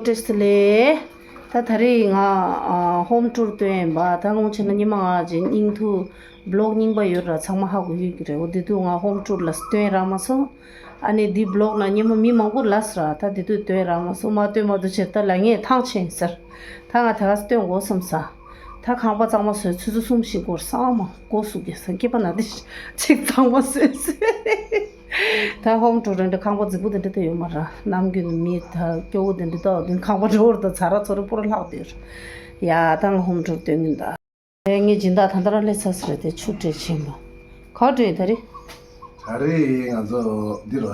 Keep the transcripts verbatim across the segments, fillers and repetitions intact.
ཏྲེས་ལེ། ད་ད་རེས་ང་ཨ་ཧོམ་ཊུར་སྟོན་ཡིན་པ། ད་སྔོན་ཆད་ན་ཉི་མ་ང་ཅིག་སྙིང་ཐུ་བི་ལོག་རྙིང་པ་ཡོད་ར་ཚང་མ་ཧ་གོ་ཡོད་ཀྱི་རེད། འོ་དེ་དུས་ང་ཧོམ་ཊུར་ལ་སྟོན་རག་མ་སོང་། ཨ་ནི་འདི་བི་ལོག་ན་ཉི་མ་མི་མང་པོ་ལས་ར། ད་དེ་དུས་སྟོན་རག་མ་སོང་། མ་སྟོན་མ་སྟོན་བྱས་ད་ལ་ངས་ཐང་ཆད་ཟེར། ད་ང་ད་ག་སྟོན་དགོས་བསམ་ས། ད་ཁང་པ་གཙང་མ་བཟོས། ཆུ་ཚོད་གསུམ་ཞིག་འགོར་སོང་། མ་སྒོ་སུ་གེ་སང་སྐྱེས་པ་ན་དེ་ཅིག་གཙང་མ་བཟོས་ཟེར། ད་ཧོམ་ཊུར་རེད་འདྲ་ཁང་པ་རྫིག་པོ་དེ་འདྲ་ད་ཡོད་མ་ར། ནམ་རྒྱུན་མི་ད་སྐྱོ་བོ་དེ་འདྲ་ད་འོ་དེ་ཁང་པ་འགྲོ་བར་ད་ཚ་ར་ཚོ་ར་པོ་ར་ལྷག་དེ་ར། ཡ་ད་ང་ཧོམ་ཊུར་སྟོན་གིན་ད། ངས་སྦྱིན་བདག་ད་ལྟ་ར་སླེབས་ཚར་ཟེར་དེ་ཆུ་སྤྲད་ཕྱིན་པ། ག་བར་འགྲོ་ཡིན་ད་རེད། ད་རེས་ང་ཚོ་འདི་ར་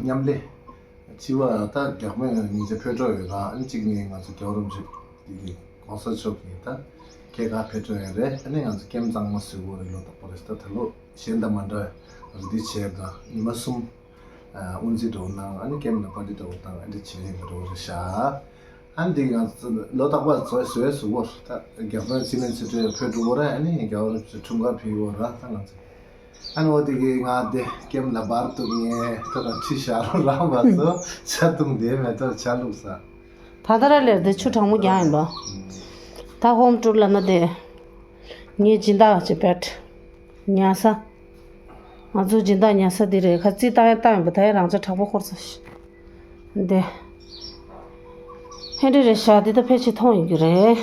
མཉམ་ལས་བྱེད་པ་ད་རྒྱག་མེད་ཉིན་བྱེད་ཕེབས་འགྲོ་ཡོད་ལ། ཨ་ནི་གཅིག་ནས་ང་ཚོ་རྒྱལ་བ་རིན་པོ་ཆེ་འདི་གི་གོང་ས་མཆོག་གི་ད་སྐྱེས་སྐར་ཕེབས་འགྲོ་ཡོད་རེད། ཨ་ནི་ང་ཚོ་ཀེམ་གཙང་མ་བཟོ་དགོས་རེད། ལོ་རྟག་པར་རེད། ད་ད་ལོ་གཞན་དང་མ་འདྲ་བའི་རེ་འདུན་བྱས་ད་ཉི་མ་གསུམ་དབུ་འཛིན་འགྲོ་གནང་། ཨ་ནི་ཀེམ་ལ་པར་ཊི་འདྲ་བོ་བཏང་། ཨ་འདི་བྱས་ཡིན་འགྲོ་རེད་ཤག་ཨ་འདི་ང་ཚོ་ལོ་རྟག་པར་བཟོས་བཟོས་བཟོ་བོར་ད་རྒྱ་བོད་ཕྱི་ནས་ཚུར་འཕྲོས་ཕེབས་འགྲོ་བོ་ར། ཨ་ནི་རྒྱ་བོད་ཕྱི་འཁྲུངས་སྐར་ཕེབས་བོ་ར། ད་ང་ཚོ་ཨ་ནི་འོ་དེ་གི་ང་དེ་ཀེམ་ལ་བར་དུ་ངས་ད་ད་ཁྲི་ཤར་རོ་རང་བ་སོ་ཆ་དུང་དེ་མེ་ཏོག་ཆ་ལུགས་ས། ད་ད་ར་ལེར་དེ་ཆུ་གྲང་མོ་རྒྱག་ཡིན་པ། ད་ཧོམ་ཊུར་ལ་ན་དེ་ངའི་སྦྱིན་བདག་ཅེ་པེད་ཉལ་ས། ང་ཚོ་སྦྱིན་བདག་ཉལ་ས་འདི་རེད། ཁ་རྩིས་བཏང་ཡ་བཏང་ཡིན་པ། ད་ཡ་རང་ཅག་དྲག་པོ་འཁོར་ས་ཤི། འདི། ཧེ་འདྲ་རེད་ཤག་འདི་ད་ཕལ་ཆེར་མཐོང་ཡོད་ཀྱི་རེད།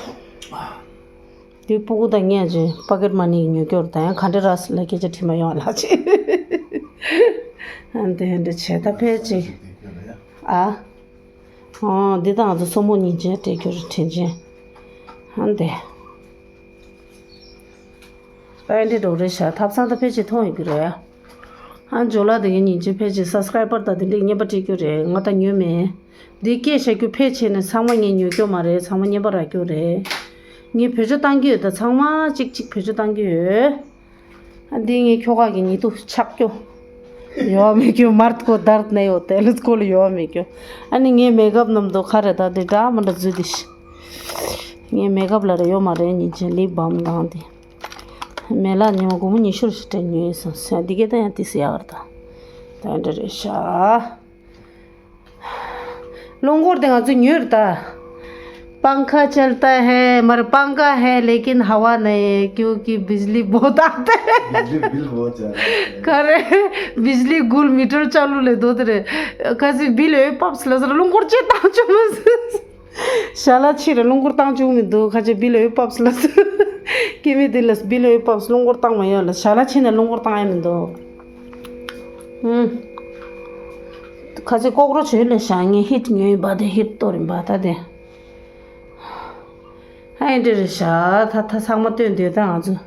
འདི་སྤུ་གུ་དང་ངས་ཀྱི་པོ་ཀེད་མ་ནི་ཉོས་ཀྱོར་དང་ཡང་ག་འདྲ་ར་སི་ལ་སྐད་ཆ་དྲིས་མ་ཡོང་ལགས་ཅི། ཨ་འདི་ཧེ་འདྲ་བྱས་ད་ཕལ་ཆེར། ཨ། ཨོ་འདི་ད་ང་ཚོ་སོ་མོ་ཉིན་བྱེད་སྤྲད་རྒྱུ་རེད་དྲན་ཅན། ཨ་འདི། ཨ་འདི་འགྲོ་རེད་ཤག་ཐབ་ཚང་ད་ཕལ་ཆེར་མཐོང་ཡོད་ཀྱི་རེད། ཨ་ཇོ་ལགས་དེ་གའི་ཉིན་བྱེད་ཕལ་ཆེར་སབ་སི་ཀ་རའི་བར་དང་དེ་འདྲས་རྔན་པ་སྤྲད་རྒྱུ་རེད། ང་ད་ཉོས་མེད། འདི་སྐད་བཤད་རྒྱུ་ཕལ་ཆེར་ནི་ཚང་མ་ངས་ཉོ་རྒྱུ་མ་རེད། ཚང་མ་རྔན་པ་རག་རྒྱུ་རེད། ངས་བེད་སྤྱོད་བཏང་གི་ཡོད། ད་ཚང་མ་གཅིག་གཅིག་བེད་སྤྱོད་བཏང་གི་ཡོད། ཨ་འདི་ངའི་ཁྱོ་ག་གི་ཉེ་དུ་ཆག་སྐྱོ། ཡོད་མེད་སྐྱོ་མར་ཐོ་དར་ནས་ཡོད་དེ་ལུ་སྐོལ་ཡོད་མེད་སྐྱོ། ཨ་ནི་ངའི་མེག་ཨབ་རྣམས་དུ་ཁ་རེ་ད་འདི་འདྲ་མི་འདྲ་འཛུལ་དེ་ཤི། ངའི་མེག་ཨབ་ལ་རེ་ཡོད་མ་རེད། ཉིན་ཆེན་ལིབ་བམ་དང་དེ། མེ་ལ་ཉི་མ་སྒོར་མོ་ཉི་ཤུ་རེ་ཞིག་སྤྲད་ཉོས་ཡོད་སོང་ཟེར། འདི་གས་ད་ཡང་ཏི་སི་ཡག་རེད་ད། ད་འདྲ་རེད་ཤག་རླུང་འཁོར་དེ་ང་ཚོས་ཉོས་རེད་ད། पंखा चलता है, मगर पंखा है, लेकिन हवा नहीं है, क्योंकि बिजली बहुत आता है। बिजली बिल बहुत ज्यादा है। खरे बिजली गुल मीटर चालू ले दो तेरे। कसी बिल है पप्स लजर लुंगुर चे तांचो मस। ཞལ་ལག་ཕྱིར་རླུང་འཁོར་བཏང་བཅུག་མི་འདུག་ཁ་ཆེ་བིལ་ཡོད་པབས་ལ། ཀི་མི་དེ་ལ་བིལ་ཡོད་པབས་རླུང་འཁོར་བཏང་མ་ཡོད་ལ། ཞལ་ལག་ཕྱིན་ནས་རླུང་འཁོར་བཏང་ཡ་མི་འདུག་ཨུམ། ཁ་ཆེ་ཀོག་རོ་ཆོས་ལས་བཞག་ངས་ཧིད་ཉོས་ཡིན་པ་དེ་ཧིད་གཏོར་ཡིན་པ་ད་དེ། ཧ་ཡིན་འདྲི་རེད་ཤག་ད་ད་ཚང་མ་སྟོན་དེ་ད་ང་ཚོ།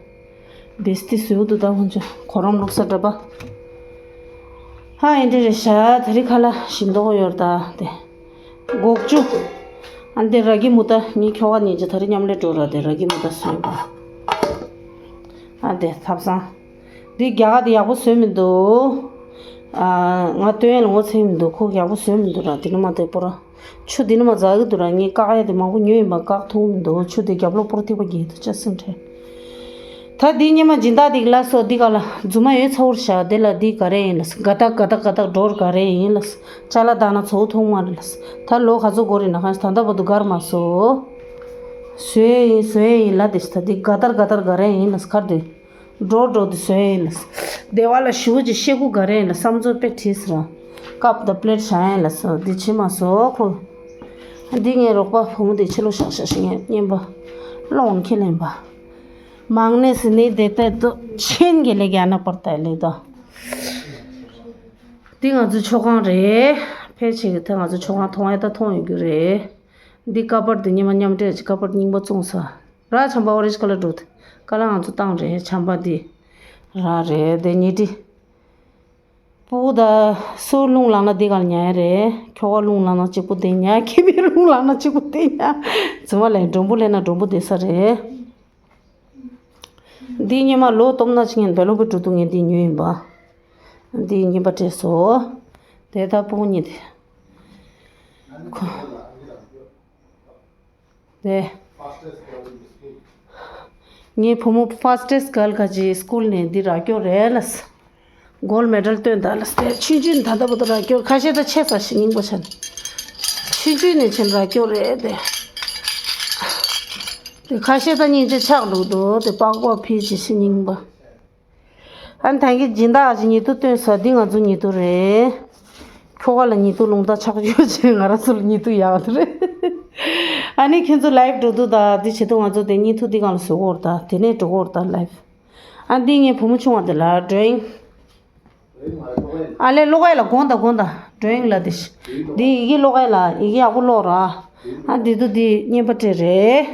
བེས་ཏི་བཟོས་འདུག་ད་ཁོང་ཚོ་གོ་རམ་བླུགས་ས་འདྲ་པ། ཧ་ཡིན་འདྲི་རེད་ཤག་ད་རི་ཁ་ལ་ཞིམ་མདོག་ཡོད་ད་དེ། སྒོག་ཅུ། ཨ་འདི་ར་གི་མུ་ཏ་ངའི་ཁྱོ་ག་གཉིས་ཀྱི་ད་རི་མཉམ་ལས་འགྲོ་ར་དེ་ར་གི་མུ་ཏ་བཟོས་པ། ཨ་འདི་ཐབ་ཚང་། འདི་རྒྱ་གར་དེ་ཡག་པོ་བཟོས་མི་འདུག་ཨ་ང་སྟོན་ཡ་ལ་ངོ་ཚ་མི་འདུག་ཁོ་ཡག་པོ་བཟོས་མི་འདུག་ར་དེ་ནི་མ་དེ་པོ་ར། ཆུ་འདི་ནི་མ་འཛག་གི་འདུག་ར་ངས་བཀག་ཡ་དེ་མང་པོ་ཉོས་ཡིན་པ་བཀག་ཐུབ་མི་འདུག་ཆུ་དེ་རྒྱབ་ལོགས་པོ་ར་ཐིགས་པ་རྒྱས་འདུག་ཅག་སེམས་ཁྲལ། ད་འདི་སྙེ་མ་སྦྱིན་བདག་འདི་གི་ལ་སོ་འདི་ག་ལ་རྫུན་མ་ཡོད་ཚ་བོར་བཞག་འདི་ལ་འདི་ག་རེ་ཡིན་ལ་ས་ག་དག་ག་དག་ག་དག་འགྲོར་ག་རེ་ཡིན་ལ་ས་ཅ་ལག་བཏང་ན་ཚོ་བོ་ཐུང་མ་རེད་ལ་ས་ད་ལོ་ག་ཚོད་འགོར་ཡིན་ན་གང་ཞིག་ད་ལྟ་བར་དུ་གར་མ་སོ། བཟོས་ཡིན་བཟོས་ཡིན་ལ་དེ་ས་ད་འདི་ག་དར་ག་དར་ག་རེ་ཡིན་ལ་ས་གར་དེ་འགྲོ་འགྲོ་དེ་བཟོས་ཡིན་ལ་ས་སྡེ་བ་ལ་ཞུ་ཅི་ཤེ་གུ་ག་རེ་ཡིན་ལ་བསམ་ཚོད་དཔེ་བྲིས་ས་ར་ཀབ་ད་པླེ་ཊི་བཞག་ཡིན་ལ་ས་འདི་ཕྱི་མ་སོ་ཁོ། འདི་ངའི་རོགས་པ་བུ་མོ་དེ་ཕྱི་ལོ་བཞག་བཞག་ཤིང་ངས་རྔན་པ་སློང་ཁས་ལེན་པ། मांगने से नहीं देते तो छीन के लेके आना पड़ता है ले दो। འདི་ང་ཚོའི་མཆོད་ཁང་རེད། ཕལ་ཆེར་གྱི་ད་ང་ཚོའི་མཆོད་ཁང་མཐོང་ཡ་ད་མཐོང་ཡོད་རྒྱུ་རེད། འདི་ཀ་པར་དེ་སྙེ་མ་མཉམ་འབྲེལ་གྱི་ཀ་པར་རྙིང་པ་བཙོང་ས། ར་ཆམ་པ་ཨོ་རེན་ཇི་ཀ་ལར་འགྲོ་དེ་ཀ་ལ་ང་ཚོ་བཏང་རེད་ཆམ་པ་འདི། ར་རེད་དེ་ཉི་ཁྲི། སྤུ་གུ་ད་སུ་རླུང་ལངས་ན་འདི་ག་ལ་ཉལ་ཡ་རེད། ཁྱོ་ག་རླུང་ལངས་ན་གཅིག་པུ་འདི་ཉལ། ཁྱེད་མི་རླུང་ལངས་ན་གཅིག་པུ་འདི་ཉལ། རྫུན་མ་ལས་མགྲོན་པོ་སླེབས་ན་མགྲོན་པོ་བསྡད་ས་རེད། འདི་སྙེ་མ་ལོ་སྟོང་ན་ཆིག་ངན་བེ་ལོ་བེ་འགྲོ་དུས་ངས་འདི་ཉོས་ཡིན་པ། འདི་རྔན་པ་སྤྲད་སོ། དེ་ད་སྤུ་གུ་གཉིས་དེ། ཁོ། དེ། ངའི་བུ་མོ་ཕ་སི་ཊེ་སི་གལ་ག་ཅི་སི་ཀུལ་ནས་འདི་རག་སྐྱོ་རེད་ལ་ས། གོལ་མེ་ཌལ་བཏོན་ད་ལ་ས་དེ་ཆུང་ཆུང་ད་ལྟ་བུ་ད་རག་སྐྱོ་ཁ་ཤས་ད་ཆེ་ས་ཞིག་སྙིང་པོ་ཆ་ནས། ཆུང་ཆུང་ནས་བྱིན་ར་སྐྱོ་རེད་དེ། དེ་ཁ་ཤས་ད་སྙིང་རྗེ་ཆགས་འདུག་དོ་དེ་པགས་པ་ཕི་ཅི་ཤི་རྙིང་པ། ཨ་ནི་ད་གིན་སྦྱིན་བདག་ཅིག་ཉེ་དུ་སྟོན་ས་འདི་ང་ཚོ་ཉེ་དུ་རེད། ཁྱོ་ག་ལ་ཉེ་དུ་རླུང་རྟ་ཆགས་ཡོད་ཅེས་ང་རང་ཚོ་ལ་ཉེ་དུ་ཡག་དེ་རེད། ཨ་ནི་ཁྱོད་ཚོ་ལའིབ་འགྲོ་དུས་ད་འདི་བྱེད་དུས་ང་ཚོ་དེ་ཉེ་དུ་འདི་སྒང་ལ་བཟོ་གོ་ར་ད་དེ་ནས་འགྲོ་གོ་ར་ད་ལའིབ། ཨ་འདི་ངའི་བུ་མོ་ཆུང་བ་དེ་ལ་ཌོ་ཡིང་། ཨ་ལས་ཀློག་ཡ་ལ་དགོངས་དག་དགོངས་དག་ཌོ་ཡིང་ལ་དེ་ཤི། འདི་ཡི་གེ་ཀློག་ཡ་ལ་ཡི་གེ་ཡག་པོ་ཀློག་ར། ཨ་འདི་དུ་འདི་རྔན་པ་སྤྲད་རེད།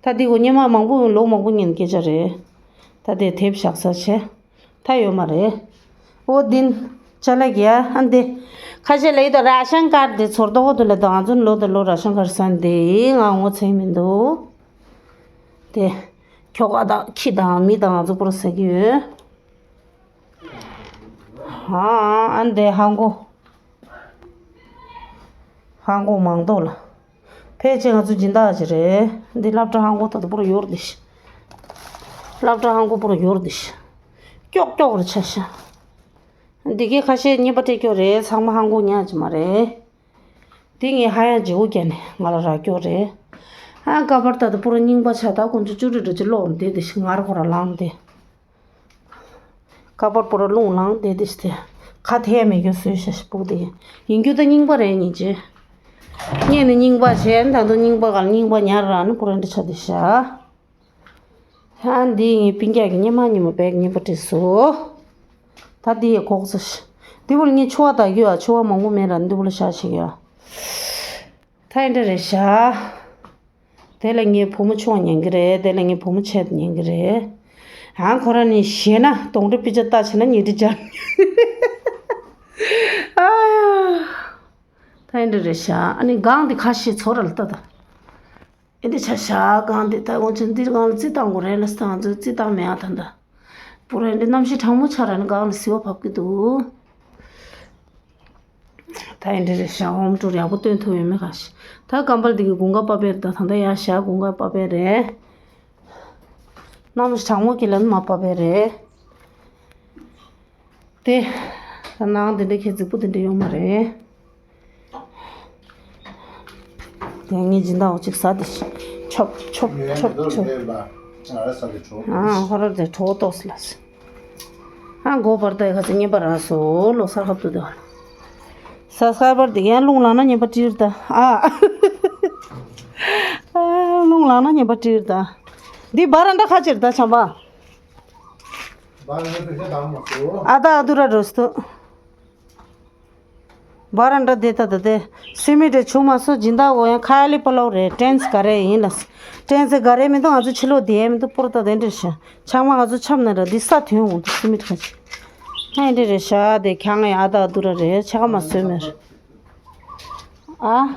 ད་འདི་གོ་སྔོན་མ་མང་པོ་ལོ་མང་པོ་ངན་སྐད་ཆ་རེད། ད་དེ་དེབ་བཞག་ས་བྱས། ད་ཡོད་མ་རེད། ཨོ་འདི་ཅ་ལག་གི་ཨ་འདི། ཁ་ཤས་ལ་ཡི་དོ་ར་ཤན་ཀར་འདི་ཚོར་དོ་ཧོ་དུ་ལ་དོ་ང་ཚོ་ལོ་དང་ལོ་ར་ཤན་ཀར་སན་འདི་ང་ངོ་ཚེ་མི་འདུག་དེ། ཁྱོ་ག་དང་ཁྱི་དང་མི་དང་ང་ཚོ་པོ་ར་ཟ་གི་ཡོད། ཨ་ཨ་འདི་ཧང་གོ། ཧང་གོ་མང་དོ་ལ། ཕལ་ཆེར་ང་ཚོ་སྦྱིན་བདག་ཅིག་རེད། འདི་སློབ་གྲྭ་ཧང་གོ་ད་དུ་པོ་ར་ཡོར་འདི་ཤི། སློབ་གྲྭ་ཧང་གོ་པོ་ར་ཡོར་འདི་ཤི། ཀྱོག་ཀྱོག་ར་ཆ་ཤ། འདི་གའི་ཁ་ཤས་རྔན་པ་སྤྲད་ཀྱོག་རེད། ཚང་མ་ཧང་གོ་ཉག་ཅིག་མ་རེད། དེ་ངས་ཧ་ཡང་ལྗིད་པོ་བརྒྱབ་ནས་ང་ལ་རག་སྐྱོར་རེད། ཨ་ཀ་པར་ད་ལྟ་པུ་ར་རྙིང་པ་ཆགས། ད་ཁོང་ཚོ་ཅུ་རི་འདྲ་ཅིག་ཀློག་བསྡད་དེ་ཤི་ངར་ཁོ་ར་ལངས་ཏེ། ཀ་པར་པུ་ར་རླུང་ལངས་བསྡད་དེ་ཤི་དེ། ཁ་ཐད་མེད་རྒྱུ་བཟོས་ཤ་ཤི་སྤུག་དེ་ཡིན་རྒྱུ་ད་རྙིང་པ་རེད་ཉིན་ཅེ། ངས་ནི་རྙིང་པ་བྱས་ད་དུང་རྙིང་པ་ག་ལ་རྙིང་པ་ཉར་ར་ནི་པུ་ར་འདྲ་ཆགས་དེ་ཤ། ཨ་འདི་ངའི་སྤུན་ཀྱག་གི་སྔོན་མ་ཉིན་མོ་བེག་རྔན་པ་སྤྲད་སོ། ད་འདི་ཡི་གོག་ཚོ་ཤི། འདི་བུ་ལ་ངའི་ཆུ་བ་དག་རྒྱུ་ཨ་ཆུ་བ་མང་པོ་མེད་ར་འདི་བུ་ལ་ཤ་ཞིག་ཡོད། ད་ཡིན་འདྲ་རེད་ཤ། དེ་ལ་ངའི་བུ་མོ་ཆུང་བ་ཉན་གི་རེད། དེ་ལ་ངའི་བུ་མོ་ཆེད་དུ་ཉན་གི་རེད། ཨང་ཁོ་ར་ནི་ཞེ་ན་གདོང་འདྲ་པི་ཅ་ལྟ་ཆེ་ན་ཉི་འདྲི་སྦྱར། ཨ་ཡ། ད་ཡིན་འདྲ་རེད་ཤ། ཨ་ནི་གང་འདི་ཁ་ཤས་ཚོ་ར་ལ་ལྟ་ད། ཨེ་འདི་ཆ་ཤ་གང་འདི་ད་འོང་ཆེན་འདིར་གང་ལ་རྩི་བཏང་དགོས་རེད་ལ་སྟངས་ཚོ་རྩི་བཏང་མེད་ཨ་ད་ད། པུ་ར་འདི་གནམ་གཤིས་གྲང་མོ་ཆགས་ར་ནི་གང་ལ་ཟི་བ་བབས་ཀྱི་འདུག་ད་ཡིན་འདྲ་རེད་ཤ། ཧོམ་ཊུར་ཡག་པོ་སྟོན་ཐུབ་ཡོད་མེད་ག་ཤ། ད་སྐམ་པར་འདི་གི་དགུན་ཁ་པ་པེར་ད་ད་ད་ཡ་ཤ་དགུན་ཁ་པ་པེར་རེད། གནམ་གྲང་མོ་གི་ལན་མ་པ་པེར་རེད། དེ། ད་ནང་དེ་འདྲ་ཁྱེད་རྫིག་པོ་དེ་འདྲ་ཡོང་མ་རེད། དེ་ངས་སྦྱིན་བདག་གཅིག་ཟ་དེ་ཆོབ་ཆོབ་ཆོབ་ཆོབ། ཨ་ཧོ་ར་དེ་གྲོ་ཏོག་སི་ལ་སི། ཨ་མགོ་བར་ད་ཡ་ཁ་ཚི་ཉན་པ་ར་སོ་ལོ་སར་ཁབ་ཏུ་དེ། ས་སྐར་པར་དེ་ཡང་རླུང་ལངས་ན་ཉན་པ་ཀྲིར་ད། ཨ་རླུང་ལངས་ན་ཉན་པ་ཀྲིར་ད། འདི་བ་ར་འདྲ་ཁ་ཅིར་ད་ཆམ་པ། ཨ་ད་ཨ་དུ་ར་རོས་ཏུ། བ་ར་འདྲ་དེ་ད་ད་དེ། སུ་མི་དེ་བྱུང་མ་སོང་སྦྱིན་བདག་འོ་ཡང་ཁ་ལི་པ་ལོ་རེད་ཏྲེན་སི་ག་རེ་ཡིན་ལ། ཏྲེན་སི་ག་རེ་མི་འདུག་ང་ཚོ་ཕྱི་ལོགས་དེ་མི་འདུག་པོར་ད་དེ་འདྲ་ཤ། ཆང་མ་ང་ཚོ་ཆམ་ན་ར་འདི་ས་དོན་འོང་འདུག་སུ་མི་ཁ་ཅིག་ཨ་འདྲ་རེད་ཤ་དེ་ཁྱང་ཨ་ད་ཨ་དུ་ར་རེད་ཆ་ག་མ་སོས་མེར། ཨ།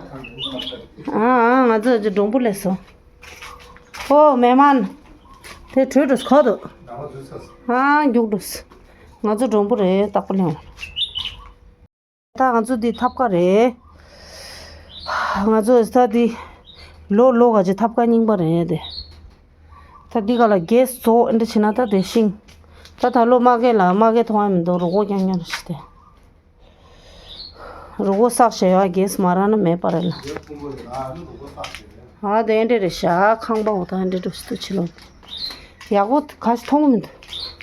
ཨ་ཨ་ང་ཚོ་ཅི་སྒྲོམ་བུ་ལས་སོ། ཨོ་མེ་མན། དེ་བྲོས་འགྲོ་ཁོ་དོ། ཨ་རྒྱུག་འགྲོ། ང་ཚོ་སྒྲོམ་བུ་རེད་རྟག་པ་ལེན། ད་ང་ཚོ་འདི་ཐབ་ཀ་རེད། ང་ཚོ་ད་འདི་ལོ་ལོ་ག་ཅི་ཐབ་ཀ་རྙིང་པ་རེད་དེ། ད་འདི་ག་ལ་གེ་སི་རྫོགས་འདྲ་བྱེད་ན་ད་དེ་ཤིང་། ད་ད་ལོ་མ་གེ་ལ་མ་གེ་མཐོང་ཡ་མི་འདུག་རུ་གོ་རྐྱང་རྐྱང་རེ་ཞིག་དེ། རུ་གོ་བསགས་བྱས་ཡོད་གེ་སི་མ་རག་ན་མེད་པ་རེད་ལ། ཨ་དེ་འདྲ་རེད་ཤག་ཁང་པ་འོ་ད་འདྲ་འགྲོ་སི་ཏུ་ཕྱི་ལོགས། ཡག་པོ་ག་ཞིག་མཐོང་གི་མི་འདུག་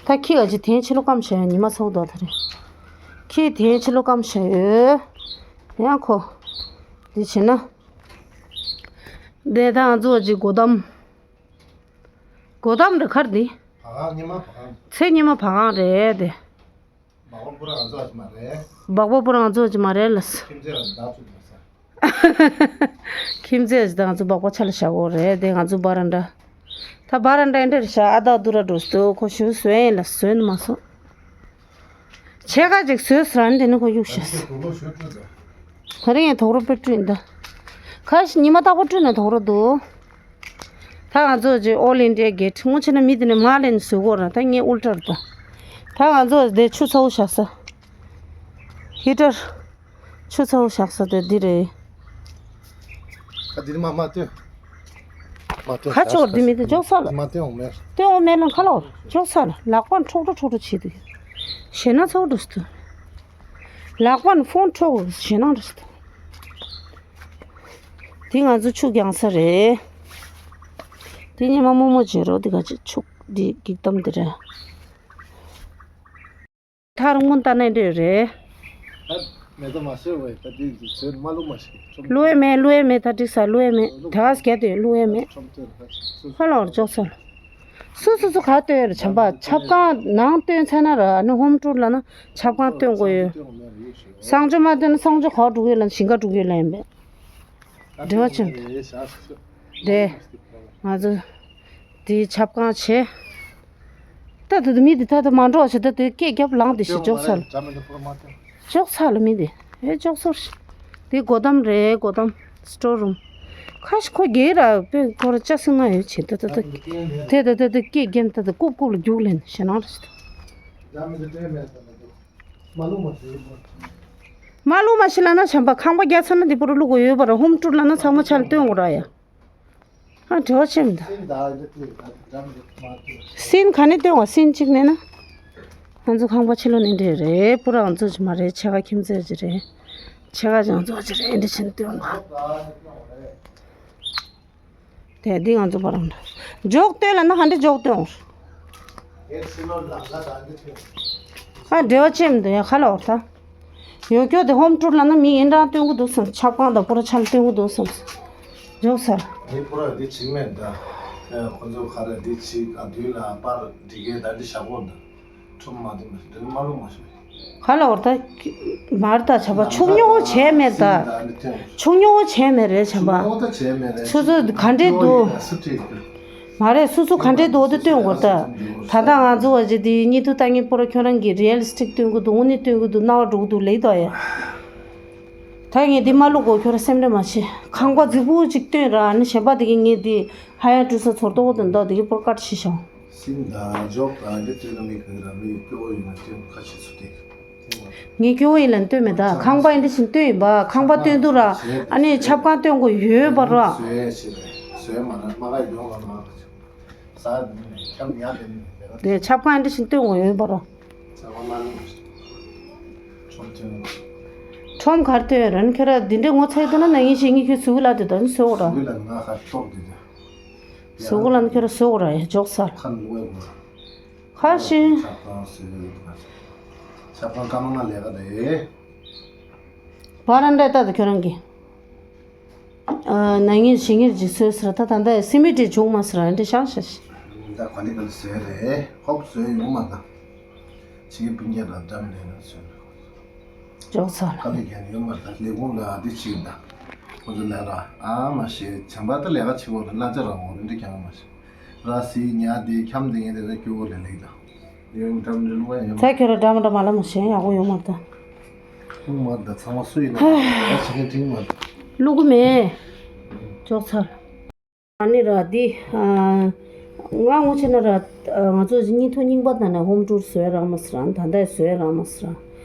ད་ཁྱི་ག་ཅིག་དེང་ཕྱི་ལོགས་སྐམ་བྱས་ཡོད་ཉི་མ་ཚ་བོ་ད་ད་རེད། ཁྱི་དེང་ཕྱི་ལོགས་སྐམ་བྱས་ཡོད། ཡང་ཁོ། འདི་བྱས་ན། འདི་ད་ང་ཚོ་ཅིག་སྒོ་འདམ། སྒོ་འདམ་རེད་ཁར་འདི། བ་གང་ཉི་མ་བ་གང་། ཚེ་ཉི་མ་བ་གང་རེད་དེ། སྦག་པ་པུ་ར་ང་ཚོ་ཨ་ཅི་མ་རེད། སྦག་པ་པུ་ར་ང་ཚོ་ཨ་ཅི་མ་རེད་ལ། ཁྱིམ་མཚེས་ལ་བདག་ཚུགས་མ་ས། ཁྱིམ་མཚེས་ཨ་ཅི་ད་ང་ཚོ་སྦག་པ་ཆ་ལ་བཞག་གོ་རེད་དེ་ང་ཚོ་བ་ར་འདྲ། ད་བ་ར་འདྲ་འདྲ་རེད་ཤག་ཨ་ད་དུ་ར་འགྲོ་སྟོ་ཁོ་ཞུ་བཟོས་ཡིན་ལ་བཟོས་ནི་མ་སོང་། ཆེ་ཁ་ཅིག་བཟོས་ཟ་ར་ནི་དེ་ནི་ཁོ་གཡུག་ཤག་ད་རིང་ཡང་དོག་རོ་པེ་ཀྲི་ཡིན་ད། ཁ་ཞིག་ཉི་མ་རྟག་པར་བཀྲུས་ན་དོག་རོ་འདུག་ད་ང་ཚོ་ཅིག་ཨོལ་ཨིན་ཌི་ཡ་གེ་ཊི་ངོ་ཆེ་ན་མི་དེ་ནས་མ་ལེན་བཟོས་གོ་ར་ད་ངས་ཨུལ་ཏྲར་ད། ད་ང་ཚོ་དེ་ཆུ་ཚ་བོ་བཞག་ས། ཧི་ཏར། ཆུ་ཚ་བོ་བཞག་ས་དེ་འདི་རེད། ཁ་འདི་མ་མ་སྟོན། མ་སྟོན་ཁ་ཆོར་འདི་མི་དེ་འཇོག་ས་ལ། མ་སྟོན་འོང་མེད། སྟོན་འོང་མེད་ལ་ཁ་ལོ་འཇོག་ས་ལ་ལག་པ་འཕྲོག་འཕྲོག་འཕྲོག་འཕྲོག་བྱེད་དུ། ཞེ་ན་ཚ་བོ་འགྲོ་སི་དུ། ལག་པ་ཕོན་འཕྲོག་ཞེ་ན་འགྲོ་སི་དུ། དེ་ང་ཚོ་ཆུ་རྒྱང་ས་རེད། དེ་ཉི་མ་སྨུག་མོ་བྱེད་རོགས། དེ་ག་ཅིག་ཆུ་དེ་འགྱིག་དམ་དེ་རེད། ཐག་རིང་པོ་ལྟ་ནས་འདྲ་རེད། ད་མེ་ཏོག་མ་སོས་བས་ད་དེ་ཚོས་མ་བླུགས་མ་ཤེས། ཁྲོམ་བླུགས་ཡས་མེད། བླུགས་ཡས་མེད། ད་འགྲིག་ས། བླུགས་ཡས་མེད། ད་ག་སྐད་དེ་བླུགས་ཡས་མེད། ཁྲོམ་ཚོས་ད་སུ། ཧ་ལོར་ཅོག་ས་ལ། སུ་སུ་སུ་ག་སྟོན་ཡོད་རེད། བྱམས་པ་ཆབ་ཁང་ནང་སྟོན་ཚར་ན་ར། ཨ་ནི་ཧོམ་ཊུར་ལ་ན་ཆབ་ཁང་སྟོན་དགོས་ཡོད། གསང་སྤྱོད་མ་སྟོན་ན་གསང་སྤྱོད་ག་པར་འགྲོ་གི་ཡོད་ལ། ཞིང་ཁ་འགྲོ་གི་ཡོད་ལ་ཡིན་པས། འབྲེལ་བ་ཆེན་པོ་རེད། ང་ཚོ་དེའི་ཆབ་ཁང་བྱས། ད་དུ་མི་དེ་ད་དུ་མ་འགྲོ་བྱེད། ད་དུ་སྐད་རྒྱབ་ལངས་དེ་ཞིག་འཇོག་ས་ལ། འཇོག་ས་ལ་མི་དེ། ཨེ་འཇོག་སོར་ཞིག་དེ་སྒོ་དམ་རེད། སྒོ་དམ། སི་ཊོར་རུམ། ཁ་ཤས་ཁོ་རྒྱལ་ར་དཔེ་ཁོ་ར་ལྕགས་སྲིན་ང་ཡོད་བྱེད། ད་ད་ད་དེ་ད་ད་ད་སྐད་རྒྱབ་ད་ད་ལྐུབ་ལྐུབ་ལ་རྒྱུག་ལེན་ཞེ་ནང་རེད། མ་བླུགས་མ་ཤི་ལ་ན་བྱམས་པ། ཁང་པ་རྒྱག་ཚར་ན་དེ་པུ་རུ་བླུག་དགོས་ཡོད་པ་ར། ཧོམ་ཊུར་ལ་ན་ཚང་མ་ཆ་ལ་སྟོན་དགོས་ར་ཡ། ཨ་འབྲེལ་བ་ཆེ་མི་འདུག་སྲིན་ག་ནས་སྟོན་བ། སྲིན་གཅིག་མེད་ན། ང་ཚོ་ཁང་པ་ཕྱི་ལོགས་ནས་འདྲ་རེད། པུ་ར་ང་ཚོ་ཅིག་མ་རེད། ཕྱེད་ཀ་ཁྱིམ་མཚེས་ཅིག་རེད། ཕྱེད་ཀ་ཅིག་ང་ཚོ་ཅིག་རེད། འདི་ཕྱིན་སྟོན་བ། དེ་འདི་ང་ཚོ་པ་རང་འདྲ། འཇོག་སྟོན་ལ་ན་ཧ་འདྲ་འཇོག་སྟོན། ཨ་འབྲེལ་བ་ཆེ་མི་འདུག་ཡ། ཁ་ལ་འོར་ད། ཡོ་ཁྱོ་དེ་ཧོམ་ཊུར་ལ་ན་མི་ཡིན་རང་སྟོན་གི་འདུག་བསམ། ཆབ་ཁང་དང་པུ་ར་ཆ་ལ་སྟོན་གི་འདུག་བསམ། འཇོག་ས། མི་པུ་ར་འདི་བྱིངས་མེད་ད། ཁོ་ཚོ་ག་རེ་འདི་བྱིངས་ག་དུས་ལ་པར་འདི་གའི་ད་འདི་བཞག་གོ་ད། ཁྲོམ་མ་འདི་མ་འདི་མ་ལུག་མ་ཤོད། ག་ལ་འོར་ད། མར་ད་བྱ་བ་ཆུ་ཉོ་བྱས་མེད་ད། ཆུ་ཉོ་བྱས་མེད་རེད་བྱམས་པ། ཆུ་ཉོ་ད་བྱས་མེད་རེད། སོ་སོ་ག་འདྲས་འདུག་མ་རེད། སོ་སོ་ག་འདྲས་འདུག་དེ་སྟོན་དགོས་ད། ད་ལྟ་ང་ཚོ་བ་ཇི་དེ་གཉིད་དུ་ལྟ་ངན་པོ་ར་ཁྱོད་རང་གི་རི་ཡལ་སི་ཊིག་སྟོན་གི་འདུག་དངོས་གནས་སྟོན་གི་འདུག་རྣ་བ་འགྲོ་གི་འདུག་ལེགས་དོ་ཡ། ད་ངས་འདི་མ་བླུག་གོ་ཁྱོད་ར་སེམས་ཁྲལ་མ་བྱེད། ཁང་པ་རྫིག་པོ་ཅིག་སྟོན་ར། ཨ་ནི་གཞན་པ་དེ་གི་ངས་འདི་ཧ་ཡ་ཀྲུ་ས་ཚོར་ཏོག་དེ་འདུག་དེ་གི་པོར་ཀ་ཤི་ཤོང་། སིན་ད་འཇོག་ད་འདི་སྟོན་ན་མི་གང་ར་མི་སྐྱོ་བོ་ཡིན་ན་སྟོན་ཁ་ཆེ་སུ་དེ། ངས་སྐྱོ་བོ་ཡིན་ལ་སྟོན་མེད་ད། ཁང་པ་ཡིན་འདི་བཞིན་སྟོན་ཡིན་པ། ཁང་པ་སྟོན་དུས་ར་ཨ་ནི་ཆབ་ཁང་སྟོན་དགོས་ཡོད་པ་ར། བཟོས་བྱས་བཟོས་མ་ན་མ་ག་ཡོང་ལ་མ། ས་ཁྱམས་ཉག་དེ་ནི་དེ་ཆབ་ཁང་འདི་བཞིན་སྟོན་དགོས་ཡོད་པ་ར། ས་བ་མ་ནི་ཁྲོམ་ཐོན། ཁྲོམ་གར་སྟོན་ར་ནི་ཁྱོད་ར་འདི་འདྲའི་ངོ་ཚ་ཡི་འདུག་ན་ན་ཡིན་ཞེས་ངས་ཁྱོད་ཟུག་ལ་དེ་ད་ནི་ཟོག་ར། ཟུག་ལ་ནི་ང་ཁ་ཏོག་དེ་དེ། ཟོག་ལ་ནི་ཁྱོད་ར་ཟོག་ར་ཡ་འཇོག་ས། ཁ་ནི་ལུག་ཡ་གོ། ཁ་ཤི། ཆབ་ཁང་ཟེར་ཡོད་ཁ་ཤི། ཆབ་ཁང་ཀ་མ་ན་ལས་ཀ་དེ། བ་ར་འདྲ་ལྟ་དུ་ཁྱོད་རང་གི། ཨ་ན་ངེད་ཞིང་ངེད་ཅིག་སོས་ཟེར། ད་ད་ད་སི་མི་ཏི་བྱུང་མ་ཟེར་འདྲ་ཤང་ཤ་ཤི། ད་ག་ནི་ག་ནི་ཟོས་རེད། ཧོབ་ཟོས་ཡོང་མ་ད། ཕྱི་རྒྱལ་སྤུན་ཀྱག་དང་འགྲམ་ལས་ན་ཟོས་རེད། ཅོག་ཚ་ལ། དཀའ་ལས་རྒྱག་ནི་ཡོད་མ་རེད། ད་ལས་ཁུངས་ལ་འདི་བྱེད་ད། ཁོ་ཚོ་ལས་ར་ཨ་མ་ཤེས་བྱམས་པ་ད་ལས་ཀ་བྱེད་འོ་རེད། གླ་ཆ་རང་འོ་རེད། འདི་རྐྱང་མ་ཤེས་ར་སི་ཉ་དེ་འཁྱམ་དེ་ངས་དེ་ཚོ་སྐྱོ་བོ་ལས་ལེགས་ད། ཡོད་འགྲམ་འདི་ལུག་ཡོད་མ། ད་ཁྱོད་ར་འདྲ་མ་འདྲ་མ་ལ་མ་ཤེས་ཡག་པོ་ཡོད་མ་རེད་ད། ལུག་མ་རེད་ད། ཚང་མ་སུ་ཡིན་ན་ད་བྱེད་མཁན་དྲིན་མ་རེད། ལུག་མེད། ཅོག་ཚ་ལ། ཨ་ནི་ར་འདི། ང་ངོ་ཆེ་ན་ར། ང་ཚོ་གཉིས་ཐོག་རྙིང་པ་ད་ན་ཧོམ་ཊུར་བཟོས་རང་མ་སི་ར། ད་ལྟ་བཟོས་རང་མ་སི་ར།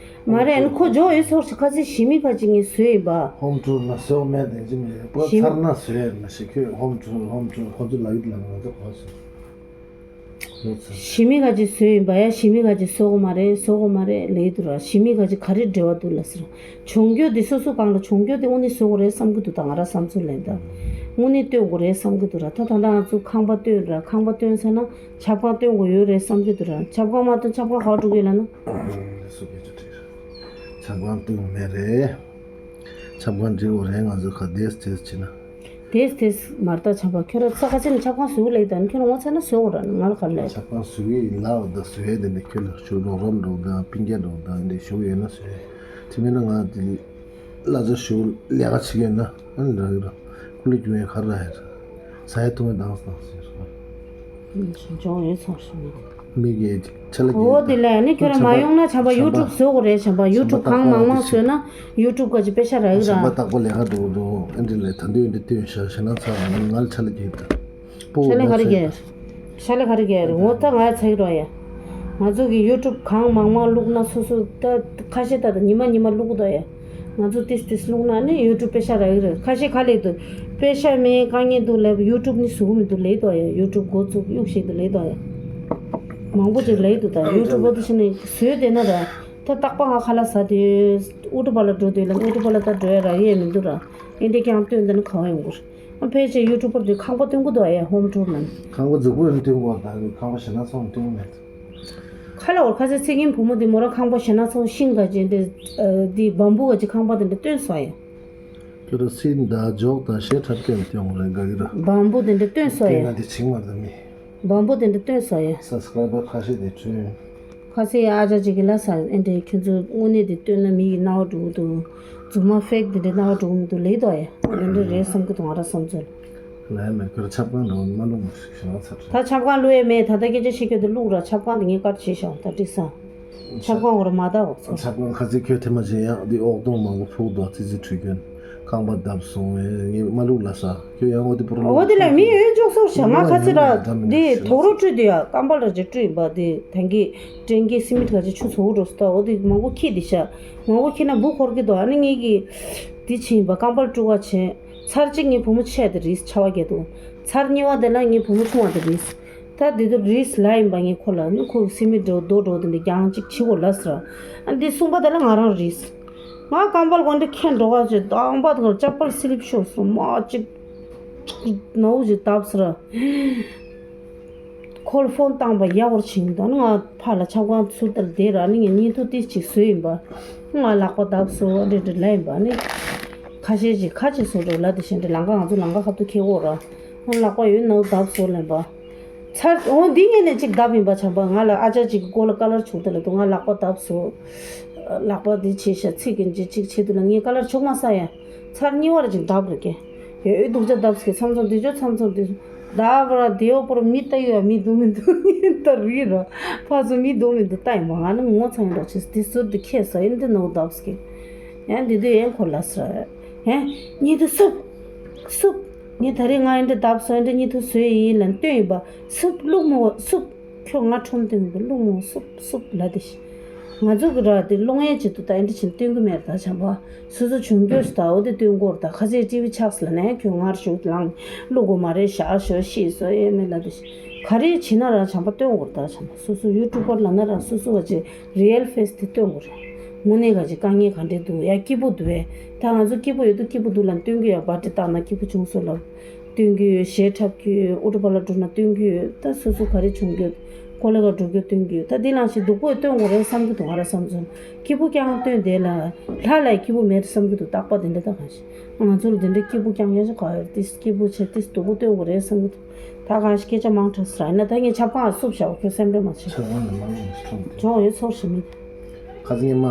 མ་རེད། ཨ་ནི་ཁོ་ཇོ་ཨེ་སོར་ཞིག་ཁ་ཚིག་ཞི་མི་ཁ་ཅིག་ངས་བཟོས་ཡིན་པ། ཧོམ་ཊུར་ན་བཟོ་མེད་དེ་ཅི་མི་རེད། པོ་ཚར་ན་བཟོས་མ་ཤེས་ཁྱོད་ཧོམ་ཊུར་ཧོམ་ཊུར་ཁོ་ཚོ་ལ་ཡིད་ལ་ང་ཚོ་གོ་སོང་། ཞི་མི་ག་ཅིག་བཟོས་ཡིན་པ་ཡ། ཞི་མི་ག་ཅིག་བཟོ་དགོས་མ་རེད། བཟོ་དགོས་མ་རེད་ལེ་དུ་ར། ཞི་མི་ག་ཅིག་ག་རེ་འབྲེལ་བ་འདུག་ལ་ཟེར། སྦྱོང་རྒྱུ་དེ་སོ་སོ་གང་ལ་སྦྱོང་རྒྱུ་དེ་དངོས་གནས་བཟོ་དགོས་རེད་བསམ་གི་འདུག་ད་ང་ར་བསམ་ཚུལ་ལེན་ད། དངོས་གནས་སྟོན་དགོས་རེད་བསམ་གི་འདུག་ར། ད་ད་ལྟ་ང་ཚོ་ཁང་པ་སྟོན་ར། ཁང་པ་སྟོན་ཚར་ན་ཆབ་ཁང་སྟོན་དགོས་ཡོད་རེད་བསམ་གི་འདུག་ར། ཆབ་ཁང་མ་སྟོན་ཆབ་ཁང་ག་པར་འགྲོ་གི་ཡོད་ལ་ན། ཆབ་ཁང་སྟོན་མེད་རེད། ཆབ་ཁང་འགྲིག་འོ་རེད། ང་ཚོ་ཁ་དེས་དེས་བྱེད་ན། དེས་དེས་མར་ལྟ་བྱམས་པ་ཁྱོད་ར་ཚ་ཁ་ཆེ་ན་ཆབ་ཁང་བཟོ་གི་ལེགས་དང་ཁྱོད་ར་ངོ་ཚ་ན་བཟོ་གོ་ར་ང་ལ་ག་ལས། ཆབ་ཁང་བཟོ་གི་ཡིན་ལགས་ད་བཟོ་ཡས་དེ་འདྲ་ཁྱོད་ལ་ཞུ་རོགས་རམ་རོགས་དང་སྤུན་ཀྱག་རོགས་དང་འདི་ཞུ་ཡོད་ན་བཟོ་ཡས་དེ་མིན་ན་ང་དེ་གླ་ཆ་ཞུ་ལས་ཀ་བྱེད་ཀྱི་ཡོད་ན་ཨ་ནི་རག་གི་ར་ཁུ་ལི་རྒྱུ་ཡས་ག་ར་ཡས་ར་ས་ཡ་ཐུང་བའི་དང་སང་ཟེར་སོང་། ཅོང་ཡོད་ཚོར་སོང་། མི་གིས་ཆ་ལ་འོ་དེ་ལས་ནི་ཁྱོད་ར་མ་ཡོང་ན་བྱམས་པ་ཡུ་ཊུབ་བཟོ་དགོས་རེད། བྱམས་པ་ཡུ་ཊུབ་གང་མང་མང་བཟོས་ན་ཡུ་ཊུབ་ག་ཅིག་པེ་ཤ་རག་གི་ར། བྱམས་པ་རྟག་པར་ལས་ཀ་འགྲོ་འགྲོ་ཨེ་འདྲ་ལས་ད་འདོད་འདི་སྟོན་ཤག་ཞེ་ན་ཚ་ང་ལ་ཆ་ལ་རྒྱས་ད། ཕྱག་ལས་ག་རེ་རྒྱག་ཕྱག་ལས་ག་རེ་རྒྱག་རེད། འོ་ད་ང་ཚ་གི་རོགས་ཡ། ང་ཚོ་གི་ཡུ་ཊུབ་གང་མང་མང་བླུགས་ན་སོ་སོ་ད་ཁ་ཤས་ད་ད་ཉི་མ་ཉི་མ་བླུགས་གི་འདུག་ཡ། ང་ཚོ་ཏིས་ཏིས་བླུགས་ན་ནི་ཡུ་ཊུབ་པེ་ཤ་རག་གི་རེད། ཁ་ཤས་ག་ལས་འདུག་པེ་ཤ་མེད་དཀའ་ངལ་འདུག་ལབ་ཡུ་ཊུབ་ནི་བཟོ་གི་མི་འདུག་ལེགས་འདུག་ཡ། ཡུ་ཊུབ་འགོ་བཙུགས་གཡུག་ཞིག་འདུག་ལེགས་འདུག་ཡ། མང་པོ་ཅིག་ལེགས་འདུག་ད་ཡུ་ཊུབ་པོ་དེ་ཕྱིན་ནས་བཟོས་བསྡད་ན་ར། ད་རྟག་པར་ང་ཁ་ལག་ཟ་དུས་ཨུ་ཏུ་པ་ལ་འགྲོ་དུས་ལ་ཨུ་ཏུ་པ་ལ་ད་འགྲོ་ཡ་རག་ཡས་མི་འདུག་ར། ཨེ་འདྲས་ཀྱང་སྟོན་ད་ནི་ག་བ་ཡོང་གི་རེད། ཨ་ཕལ་ཆེར་ཡུ་ཊུབ་པར་དུས་ཁང་པ་སྟོན་གི་འདུག་ཨ་ཡ་ཧོམ་ཊུར་ནང་། ཁང་པ་རྫིག་པོ་ཡང་སྟོན་གི་འདུག་ཨ། ཁང་པ་ཞེ་ན་ཚོང་སྟོན་གི་མེད། ཁ་ལག་བར་ཁ་སའི་ཚེ་རྒན་བུ་མོ་དེ་མོ་ར་ཁང་པ་ཞེ་ན་ཚོང་ཤིང་ག་ཅན་དེ་འདི་བམ་བུ་ག་ཅི་ཁང་པ་དེ་འདྲ་སྟོན་སོང་ཨ་ཡ། ཁྱོད་ར་སིན་དང་འཇོག་དང་ཞེ་ཁྲབ་སྐྱོན་སྟོན་གི་རེད་དགའ་གི་ར། བམ་བུ་དེ་འདྲ་སྟོན་སོང་ཨ་ཡ། སྟོན་ན་དེ་བྱིང་མ་རེད་མི། བམ་བུ་དེ་འདྲ་སྟོན་སོང་ཡ། སབ་སི་ཀ་རའི་བར་ཁ་ཤས་དེ་བྲོས། ཁ་སའི་ཨ་ཅག་ཅིག་གི་ལ་ས་ཨེ་འདྲས་ཁྱོད་ཚོ་དངོས་གནས་དེ་སྟོན་ན་མི་ཡི་རྣ་བ་འགྲོ་གི་འདུག་རྫུན་མ་ཕེག་དེ་འདྲས་རྣ་བ་འགྲོ་གི་མི་འདུག་ལེགས་འདུག་ཨ་ཡ། དེ་འདྲ་རེད་བསམ་གི་འདུག་ང་ར་བསམ་ཚུལ། ལས་མེད་ཁྱོད་ར་ཆབ་ཁང་འགྲོ་མ་ལུག་མ་ཞིག་ཞེ་ན་ཚར་ད་ཆབ་ཁང་ལུག་ཡས་མེད། ད་ལྟ་སྐད་ཆ་བཤད་ཁྱོད་དེ་ལུག་ར་ཆབ་ཁང་དེ་ངས་བཀར་བྱས་ཤག་ད་འགྲིག་སོང་། ཆབ་ཁང་འོ་ར་མ་ད་འོ་ཚོ། ཆབ་ཁང་ཁ་ཚིག་ཁྱོད་ཐེ་མ་ཆེ་ཡང་འདི་ཨོག་དོང་མང་པོ་ཕུག་དོ་ཙི་ཙི་ཁྲུས་སྐྱོན། ཁང་པ་བརྡབས་སོང་ངས་ངས་མ་ལུག་ལ་ས་ཁྱོད་ཡང་འོ་དེ་པུ་རུ་འོ་དེ་ལ་མི་ཡོད་འཇོག་སོང་ཤག་ང་ཁ་ཚིག་ར་འདི་དོག་རོ་བཀྲུས་དེ་ཡ་ཀམ་པ་ལ་ཅིག་བཀྲུས་ཡིན་པ་དེ་ཐང་གི་ཀྲེན་གི་སི་མིད་ག་ཅིག་ཆུ་ཚོ་འགྲོ་སོང་ད་འོ་དེ་མང་པོ་ཁྱི་དེ་ཤ་མང་པོ་ཁྱི་ན་འབུ་འཁོར་གི་དོ་ཨ་ནི་ངས་གི་དེ་ཕྱིན་པ་ཀམ་པ་ལ་བཀྲུ་བ་བྱས་ཚར་གཅིག་ངའི་བུ་མོ་ཆེ་དེ་རིས་ཆ་བ་རྒྱལ་དུ་ཚར་གཉིས་པ་དེ་ལ་ངའི་བུ་མོ་ཆུང་བ་དེ་རིས། ད་དེ་དུ་རིས་ལ་ཡིན་པ་ངས་ཁོ་ལ་ནི་ཁོ་སི་མི་འགྲོ་རྡོ་འགྲོ་དེ་འདྲ་རྒྱང་ཅིག་ཕྱི་གོ་ལ་ཟེར། ཨ་འདི་གསུངས་པ་དེ་ལ་ང་རང་རིས། ང་ཀམ་པལ་གོན་འདྲ་ཁྱེར་འགྲོ་ག་ཅེ་དང་པ་དེ་ལ་ཅག་པར་སི་ལིབ་ཤོར་སོང་མ་ཅིག་ནའུ་ཅིག་བཏབ་ཟེར། ཁོ་ལ་ཕོན་བཏང་པ་ཡག་པར་ཕྱིན་ད་ནི་ང་ཕ་ལ་ཆབ་ཁང་ཚུར་དེར་བསྡད་ར་ནི་ངས་བརྙན་ཐུང་ཏིས་ཅིག་བཟོས་ཡིན་པ། ང་ལག་པ་བཏབ་སོང་འདྲ་འདྲ་ལ་ཡིན་པ་ནི། ཁ་ཤས་ཅིག་ཁ་ཅིག་བཟོ་འགྲོ་ལ་དེ་བཞིན་འདྲ་ལང་ཀ་ང་ཚོ་ལང་ཀ་ཁབ་ཏུ་ཁྱེར་འོ་ར། ང་ལག་པ་ཡོད་ནའུ་བཏབ་སོང་ལན་པ། ཚར་འོ་འདི་ངས་ནས་ཅིག་བརྡབ་ཡིན་པ་བྱམས་པ་ང་ལ་ཨ་ཅག་ཅིག་གི་མགོ་ལ་ཀ་ལར་བྱུག་དེ་ལ་དུ་ང་ལག་པ་བརྡབ་སོ། ལག་པ་འདི་བྱས་ཤ་ཚིག་གི་འཇི་ཅིག་བྱེད་དུ་ལ་ངས་ཀ་ལར་བྱུག་མ་ས་ཡ། ཚར་གཉིས་པར་ཅིག་བརྡབ་རེ་ཀེ། ཡོད་སྡུག་ཅག་བརྡབ་སྐྱེ་མཚམས་མཚམས་འདི་ཅོ་མཚམས་མཚམས་འདི་བརྡབ་ར་དེའོ་པོར་མི་ལྟ་ཡོད་མི་འདུག་མི་འདུག་ཡིན་ལྟ་རི་ར་ཕ་ཚོ་མི་འདུག་མི་འདུག་ལྟ་ཡིན་པ་ང་ནི་ངོ་ཚ་ཡིན་ར་ཆེ་འདི་ཟུར་འདི་ཁྱེད་ས་ཡིན་འདི་ནོ་བརྡབ་སྐྱེ། ཡང་འདི་དུས་ཡང་ཁོ་ལ་ས་ཡང་གཉིད་དུ་སུབ་སུབ། ངས་ད་རེས་ང་ཡིན་འདྲ་བརྡབ་སོང་ཡིན་འདྲ་གཉིད་ཐུག་བཟོས་ཡིན་ལ་སྟོན་ཡིན་པ། སུབ་བླུག་མོ་སུབ། ཁྱོད་ང་ཁྲོམ་སྟོན་གི་བླུག་མོ་སུབ་སུབ་ལ་དེ་ཤི། ང་ཚོ་གི་ར་དེ་བླུག་ཡས་ཆེད་དུ་ད་ཡིན་འདྲ་ཕྱིན་སྟོན་གི་མེད་ད་བྱམས་པ། སོ་སོ་བྱུང་རྒྱུ་ཞིག་ད་འོ་དེ་སྟོན་གོ་ར་ད་ཁ་ཟས་ཊི་བི་ཆགས་ལ་ནས་ཁྱོད་ངར་ཞུགས་ལངས་བླུག་གོ་མ་རེད་ཤག་ཞོ་ཤི་སོ་ཡས་མེད་ལ་དེ་ཤི། ག་རེ་བྱེད་ན་ར་བྱམས་པ་སྟོན་གོ་ར་ད་བྱམས་པ་སོ་སོ་ཡུ་ཊུབ་པར་ལ་ན་ར་སོ་སོ་བ་ཅེ་རི་ཡལ་ཕེ་སི་དེ་སྟོན་དགོས་རེད། དངོས་གནས་ག་ཅིག་དཀའ་ངལ་ག་འདྲས་འདུག་ཡ་སྐྱིད་པོ་འདུག་བས། ད་ང་ཚོ་སྐྱིད་པོ་ཡོད་དུ་སྐྱིད་པོ་འདུག་ལ་སྟོན་གི་ཡོད་པར་ཊི་བཏང་ན་སྐྱིད་པོ་བྱུང་སོང་ལབ། སྟོན་གི་ཡོད་གཞས་འཁྲབ་གི་ཡོད་ཨུ་ཏུ་པ་ལ་འགྲོ་ན་སྟོན་གི་ཡོད་ད་སོ་སོ་ག་རེ་བྱུང་གི་ཡོད་ཀོ་ལེ་ག་འགྲོ་གི་སྟོན་གི་ཡོད་ད་འདི་ལང་ཞིག་སྡུག་པོ་ཡོད་སྟོན་དགོས་རེད་བསམ་གི་འདུག་ང་ར་བསམ་ཚུལ་སྐྱིད་པོ་རྐྱང་སྟོན་དེ་ལ་ལྷ་ལ་སྐྱིད་པོ་མེད་བསམ་གི་འདུག་རྟག་པ་དེ་འདྲ་ད་གང་ཞིག་ང་ཚོ་ལ་དེ་འདྲ་སྐྱིད་པོ་རྐྱང་ཡ་ཞིག་ག་ཡོད་དེ་སྐྱིད་པོ་བྱས་དེ་སྡུག་པོ་སྟོན་དགོས་རེད་བསམ་གི་འདུག་ད་གང་ཞིག་སྐད་ཆ་མང་དྲགས་ཟེར་ཡིན་ན་ད་ངས་ཆབ་ཁང་ལ་བསུབ་བཞག་ཁྱོད་སེམས་ཁྲལ་མ་བྱེད། ཁྱོད་ཡོད་ཚོར་ཞིག་མིན། ཁ་སང་ཉི་མ་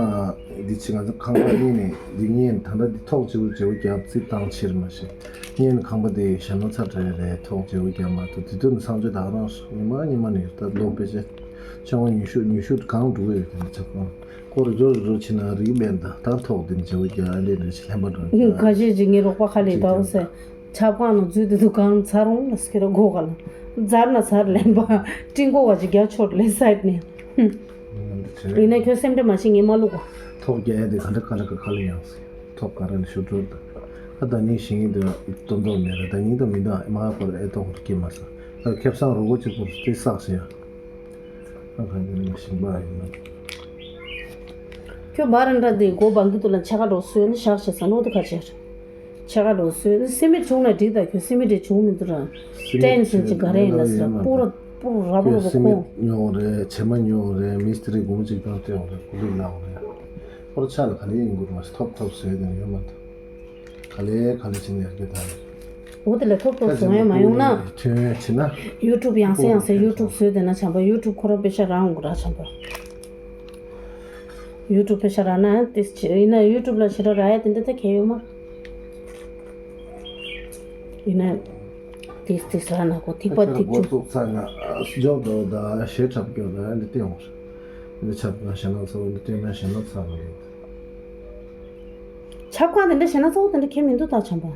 འདི་ཕྱི་ང་ཚོ་ཁང་པ་གཉིས་ནས་འདི་གཉིས་ད་ལྟ་འདི་ཐོག་བརྗེ་བོ་བརྗེ་བོ་རྒྱབ་རྩིས་བཏང་ཕྱིར་མ་ཤེས་གཉིས་ནས་ཁང་པ་འདི་ཞྭ་ནོར་ཚ་དྲགས་རེད་ཐོག་བརྗེ་བོ་རྒྱབ་མ་ཐུབ་དེ་དུས་ནས་སང་ཚོད་ད་རང་སོ་ཉི་མ་ཉི་མ་ནས་ད་ལོ་པེ་ཆེ་ཆང་བ་ཉུང་ཤོས་ཉུང་ཤོས་གང་འགྲོ་གི་ཡོད་དེ་ནས་ཆབ་ཁང་སྐོར་རོ་རོ་ཕྱི་ན་རིག་མེད་ད་ད་ཐོག་འདི་ནས་བརྗེ་བོ་རྒྱབ་ཨ་ལེ་རེ་ཞིག་ལྷན་པ་འགྲོ་ཁ་ཤས་ཅིག་ངའི་རོགས་པ་ཁ་ལས་ད་འོ་སེ། ཆབ་ཁང་ནང་འཛུལ་དུས་དུ་གང་ཚར་རུང་ལ་སྐྱེ་ར་སྒོ་ག་ལ་འཛར་ན་ཚར་ལེན་པ་སྤྲིན་གོ་བ་ཅིག་རྒྱ་ཆོར་ལེ་སའིད་ནས། ཡིན་ན་ཁྱོད་སེམས་ཁྲལ་མ་བྱེད་ངས་མ་བླུག་གོ་ཐོག་རྒྱ་ཡ་དེ་ག་འདྲ་ག་ལ་ག་ག་ལ་ཡང་སྲིད་ཐོག་ག་ར་ནས་ཤུ་སྒྲོལ་དང་ཨ་ད་ནིང་ཞིང་ཡིན་དུ་སྟོན་ཐོག་མེད་ར་ད་ཉིན་དང་མི་འདང་མ་ཧ་པར་ཨེ་ཐོག་རུ་སྐྱེས་མ་ས་ད་ཁེབས་སང་རུ་གོ་གཅིག་པུར་དེ་བསགས་ཤེ་ཡ་ཨ་ག་ནི་ཞིང་པ་ཡིན་ན། ཁྱོད་བར་འདྲ་དེ་སྒོ་བང་གི་དུ་ལ་ཆ་ག་འགྲོ་སོན་ནི་ཤག་ཤེ་ས་ནོ་དེ་ཁ་ཆེར། ཆ་ག་རོ་སོས་ནི་སི་མེད་བྱུང་ན་འགྲིག་ད་ཁྱོད་སི་མེད་རེ་བྱུང་མི་འདུག་ར། སི་མེད་ཊེན་ཤིན་ཅིག་ག་རེ་ཡིན་ན་ཟེར་སྤུ་ར་སྤུ་ར་ར་པོ་ར་པོ་ཁོང་། ཉོ་རེད་བྱེ་མ་ཉོ་རེད་མིས་ཏི་རི་སྒོར་མོ་གཅིག་དང་སྟོན་རེད་གོ་ལིག་ལག་རེད། ཁོ་ར་ཆ་ལ་ག་ལེ་ཡིན་དགོས་ར་ཐོབ་ཐོབ་བཟོས་དེ་ཡོད་མ་ཐོབ། ག་ལེ་ག་ལེ་བྱེད་ནས་ཡར་རྒྱས་དང་། འོ་དེ་ལ་ཐོབ་ཐོབ་བཟོ་ཡ་མ་ཡོང་ན། ཐོན་ཡ་བྱེད་ན། ཡུ་ཊུབ་ཡང་སེ་ཡང་སེ་ཡུ་ཊུབ་བཟོས་དེ་ན་བྱམས་པ་ཡུ་ཊུབ་ཁོ་ར་པེ་ཤ་རང་འོང་གི་ར་བྱམས་པ། ཡུ་ཊུབ་པེ་ཤ་ར་ན་ཏིས་ཆེ་ཡིན་ན་ཡུ་ཊུབ་ལ་ཕྱི་ར་ར་ཡ་དེ་འདྲ་ད་གལ་ཡོད་མ། ཡིན་ན་ཏིས་ཏིས་ར་ན་གོ་ཐིག་པ་ཐིག་ཆུ། ཚ་ན་ཇོག་དོ་ད་ཞེ་ཁྲབ་སྐྱོ་ད་འདི་ཏེ་ཡོང་། འདི་ཆབ་ན་ཞེ་ན་ཚོ་འདི་ཏེ་ན་ཞེ་ན་ཚ་ར་རེད། ཆབ་ཁང་དེ་འདྲ་ཞེ་ན་ཚ་བོ་དེ་འདྲ་ཁྱེད་མི་འདུག་ད་བྱམས་པ།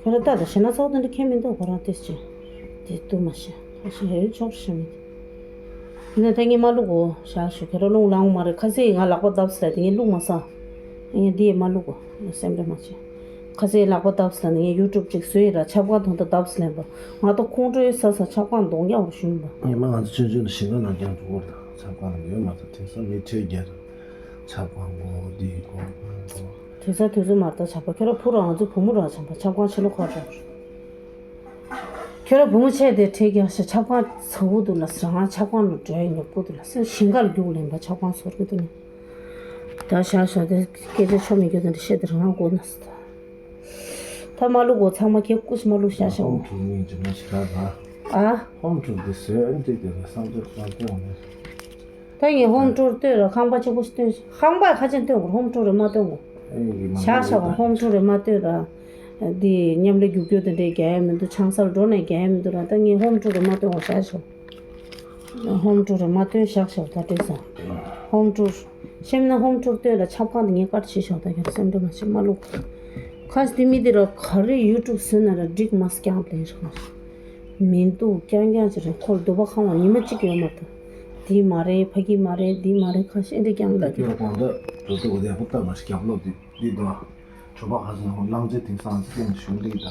ཁྱོད་ར་ད་ད་ཞེ་ན་ཚ་བོ་དེ་འདྲ་ཁྱེད་མི་འདུག་ཁོ་རང་ཏིས་ཆེ། དེ་ཏུ་མ་ཤེ་ཁ་ཤེ་ཧེ་ཆོག་ཤེ་མི། ཡིན་ན་ད་ངས་མ་བླུག་གོ་ཤག་ཤུ་ཁྱོད་ར་རླུང་ལངས་མ་རེད་ཁ་ཟས་ང་ལག་པ་བརྡབས་ཟེར་དེ་ངས་བླུག་མ་ས། ངས་འདི་ཡས་མ་བླུག་གོ་སེམས་ཁྲལ་མ་བྱེད། ཁ་ཟས་ལག་པ་བརྡབས་ཟེར་ནས་ངས་ཡུ་ཊུབ་ཅིག་བཟོས་ཡིན་ར་ཆབ་ཁང་ཐོག་ད་བརྡབས་ཟེར་ལེན་པ་ང་ད་ཁོང་ཁྲོའི་ས་ས་ཆབ་ཁང་གདོང་རྒྱག་བར་ཞུ་ཡིན་པ། ངས་མ་ང་ཚོ་ཆུང་ཆུང་ལ་ཞིང་ཁ་ནང་རྒྱང་འགྲོ་གོ་ར་ཆབ་ཁང་ལ་ཡོད་མ་ཐག་དེང་སང་ངས་ཁྲལ་རྒྱག་ར། ཆབ་ཁང་གོ་འདི་གོ་གོ་གོ། དུས་ཚོད་དུས་ཚོད་མར་ལྟ་ཆབ་ཁང་ཁྱོད་རང་བུ་རང་ང་ཚོ་བུ་མོ་རང་ཆབ་ཁང་ཆབ་ཁང་ཕྱི་ལོགས་ཁར་འགྲོ། ཁྱོད་རང་བུ་མོ་ཆེ་དེ་ཁྲིད་ཀྱང་ཤ་ཆབ་ཁང་ཚ་བོ་འདུག་ལ་ཟེར། ང་ཆབ་ཁང་ལ་འགྲོ་ཡ་ཉོབ་པོ་འདུག་ལ་ཟེར། ཞིང་ཁར་རྒྱུགས་ལེན་པ་ཆབ་ཁང་ཟོར་གི་འདུག་ནི། ད་ཤ་ཤ་དེ་སྐད་ཆ་ཆོ་མི་རྒྱུ་དེ་འདྲ་བཤད་དེ་རང་དགོས་ན་ཟེར། ད་མ་བླུག་གོ་ཚང་མ་ཁྱེད་སྐུ་ཞིག་མ་བླུག་བཞག་ཤོག་ཧོམ་ཊུར་མིན་གྱི་མ་ཞིག་ག་ད། ཨ། ཧོམ་ཊུར་དེ་བཟོས་ཨེ་འགྲིག་དེ་རེད་བསམ་ཚོད་བསམ་ཚོད་ཡོང་ནས། ད་ངས་ཧོམ་ཊུར་སྟོན་ར་ཁང་པ་གཅིག་པོ་ཞིག་སྟོན་ཤིག་ཁང་པ་ཁ་ཆེན་སྟོན་དགོས། ཧོམ་ཊུར་རེ་མ་སྟོན་དགོས། ཨེ་ཡི་མ་བཞག་ཤོག་ཧོམ་ཊུར་རེ་མ་སྟོན་ར། འདི་མཉམ་ལས་རྒྱུག་རྒྱུ་དེ་འདྲས་རྒྱག་ཡ་མི་འདུག་ཆང་སར་འགྲོ་ནས་རྒྱག་ཡ་མི་འདུག་ར། ད་ངས་ཧོམ་ཊུར་རེ་མ་སྟོན་དགོས་བཞག་ཤོག་ཧོམ་ཊུར་རེ་མ་སྟོན་བཞག་ཤོག་ད་དེ་སང་། ཧོམ་ཊུར། ཤེམ་ན་ཧོམ་ཊུར་སྟོན་ལ་ཆབ་ཁང་དེ་ངས་བཀར་བྱེད་ཤོག་ད་ཁྱོད་སེམས་ཁྲལ་མ་བྱེད་མ་བླུག་ཁ་སི་དེ་མི་དེ་ར་ག་རེ་ཡུ་ཊུབ་བཟོས་ན་ར་འགྲིག་མ་སི་རྐྱང་པ་ལས་ར། མི་འདུག་རྐྱང་རྐྱང་ཅིག་རེད། ཁོ་ལ་འདོད་པ་ཁེངས་པ་ཉི་མ་གཅིག་ཡོད་མ་གཏོགས། འདི་མ་རེད་ཕ་གི་མ་རེད་འདི་མ་རེད་ཁ་ཤས་འདི་རྐྱང་ལ་དེ་དགོང་དག་འགྲོ་དུས་དེ་ཕུ་ཏ་མ་ཞིག་རྒྱབ་ལོག་འདི་འདི་འདུག་གྲོད་པ་ཁ་སང་ལངས་རྗེས་དེང་སང་ཚེ་ཐེངས་ཞུ་འདི་ད།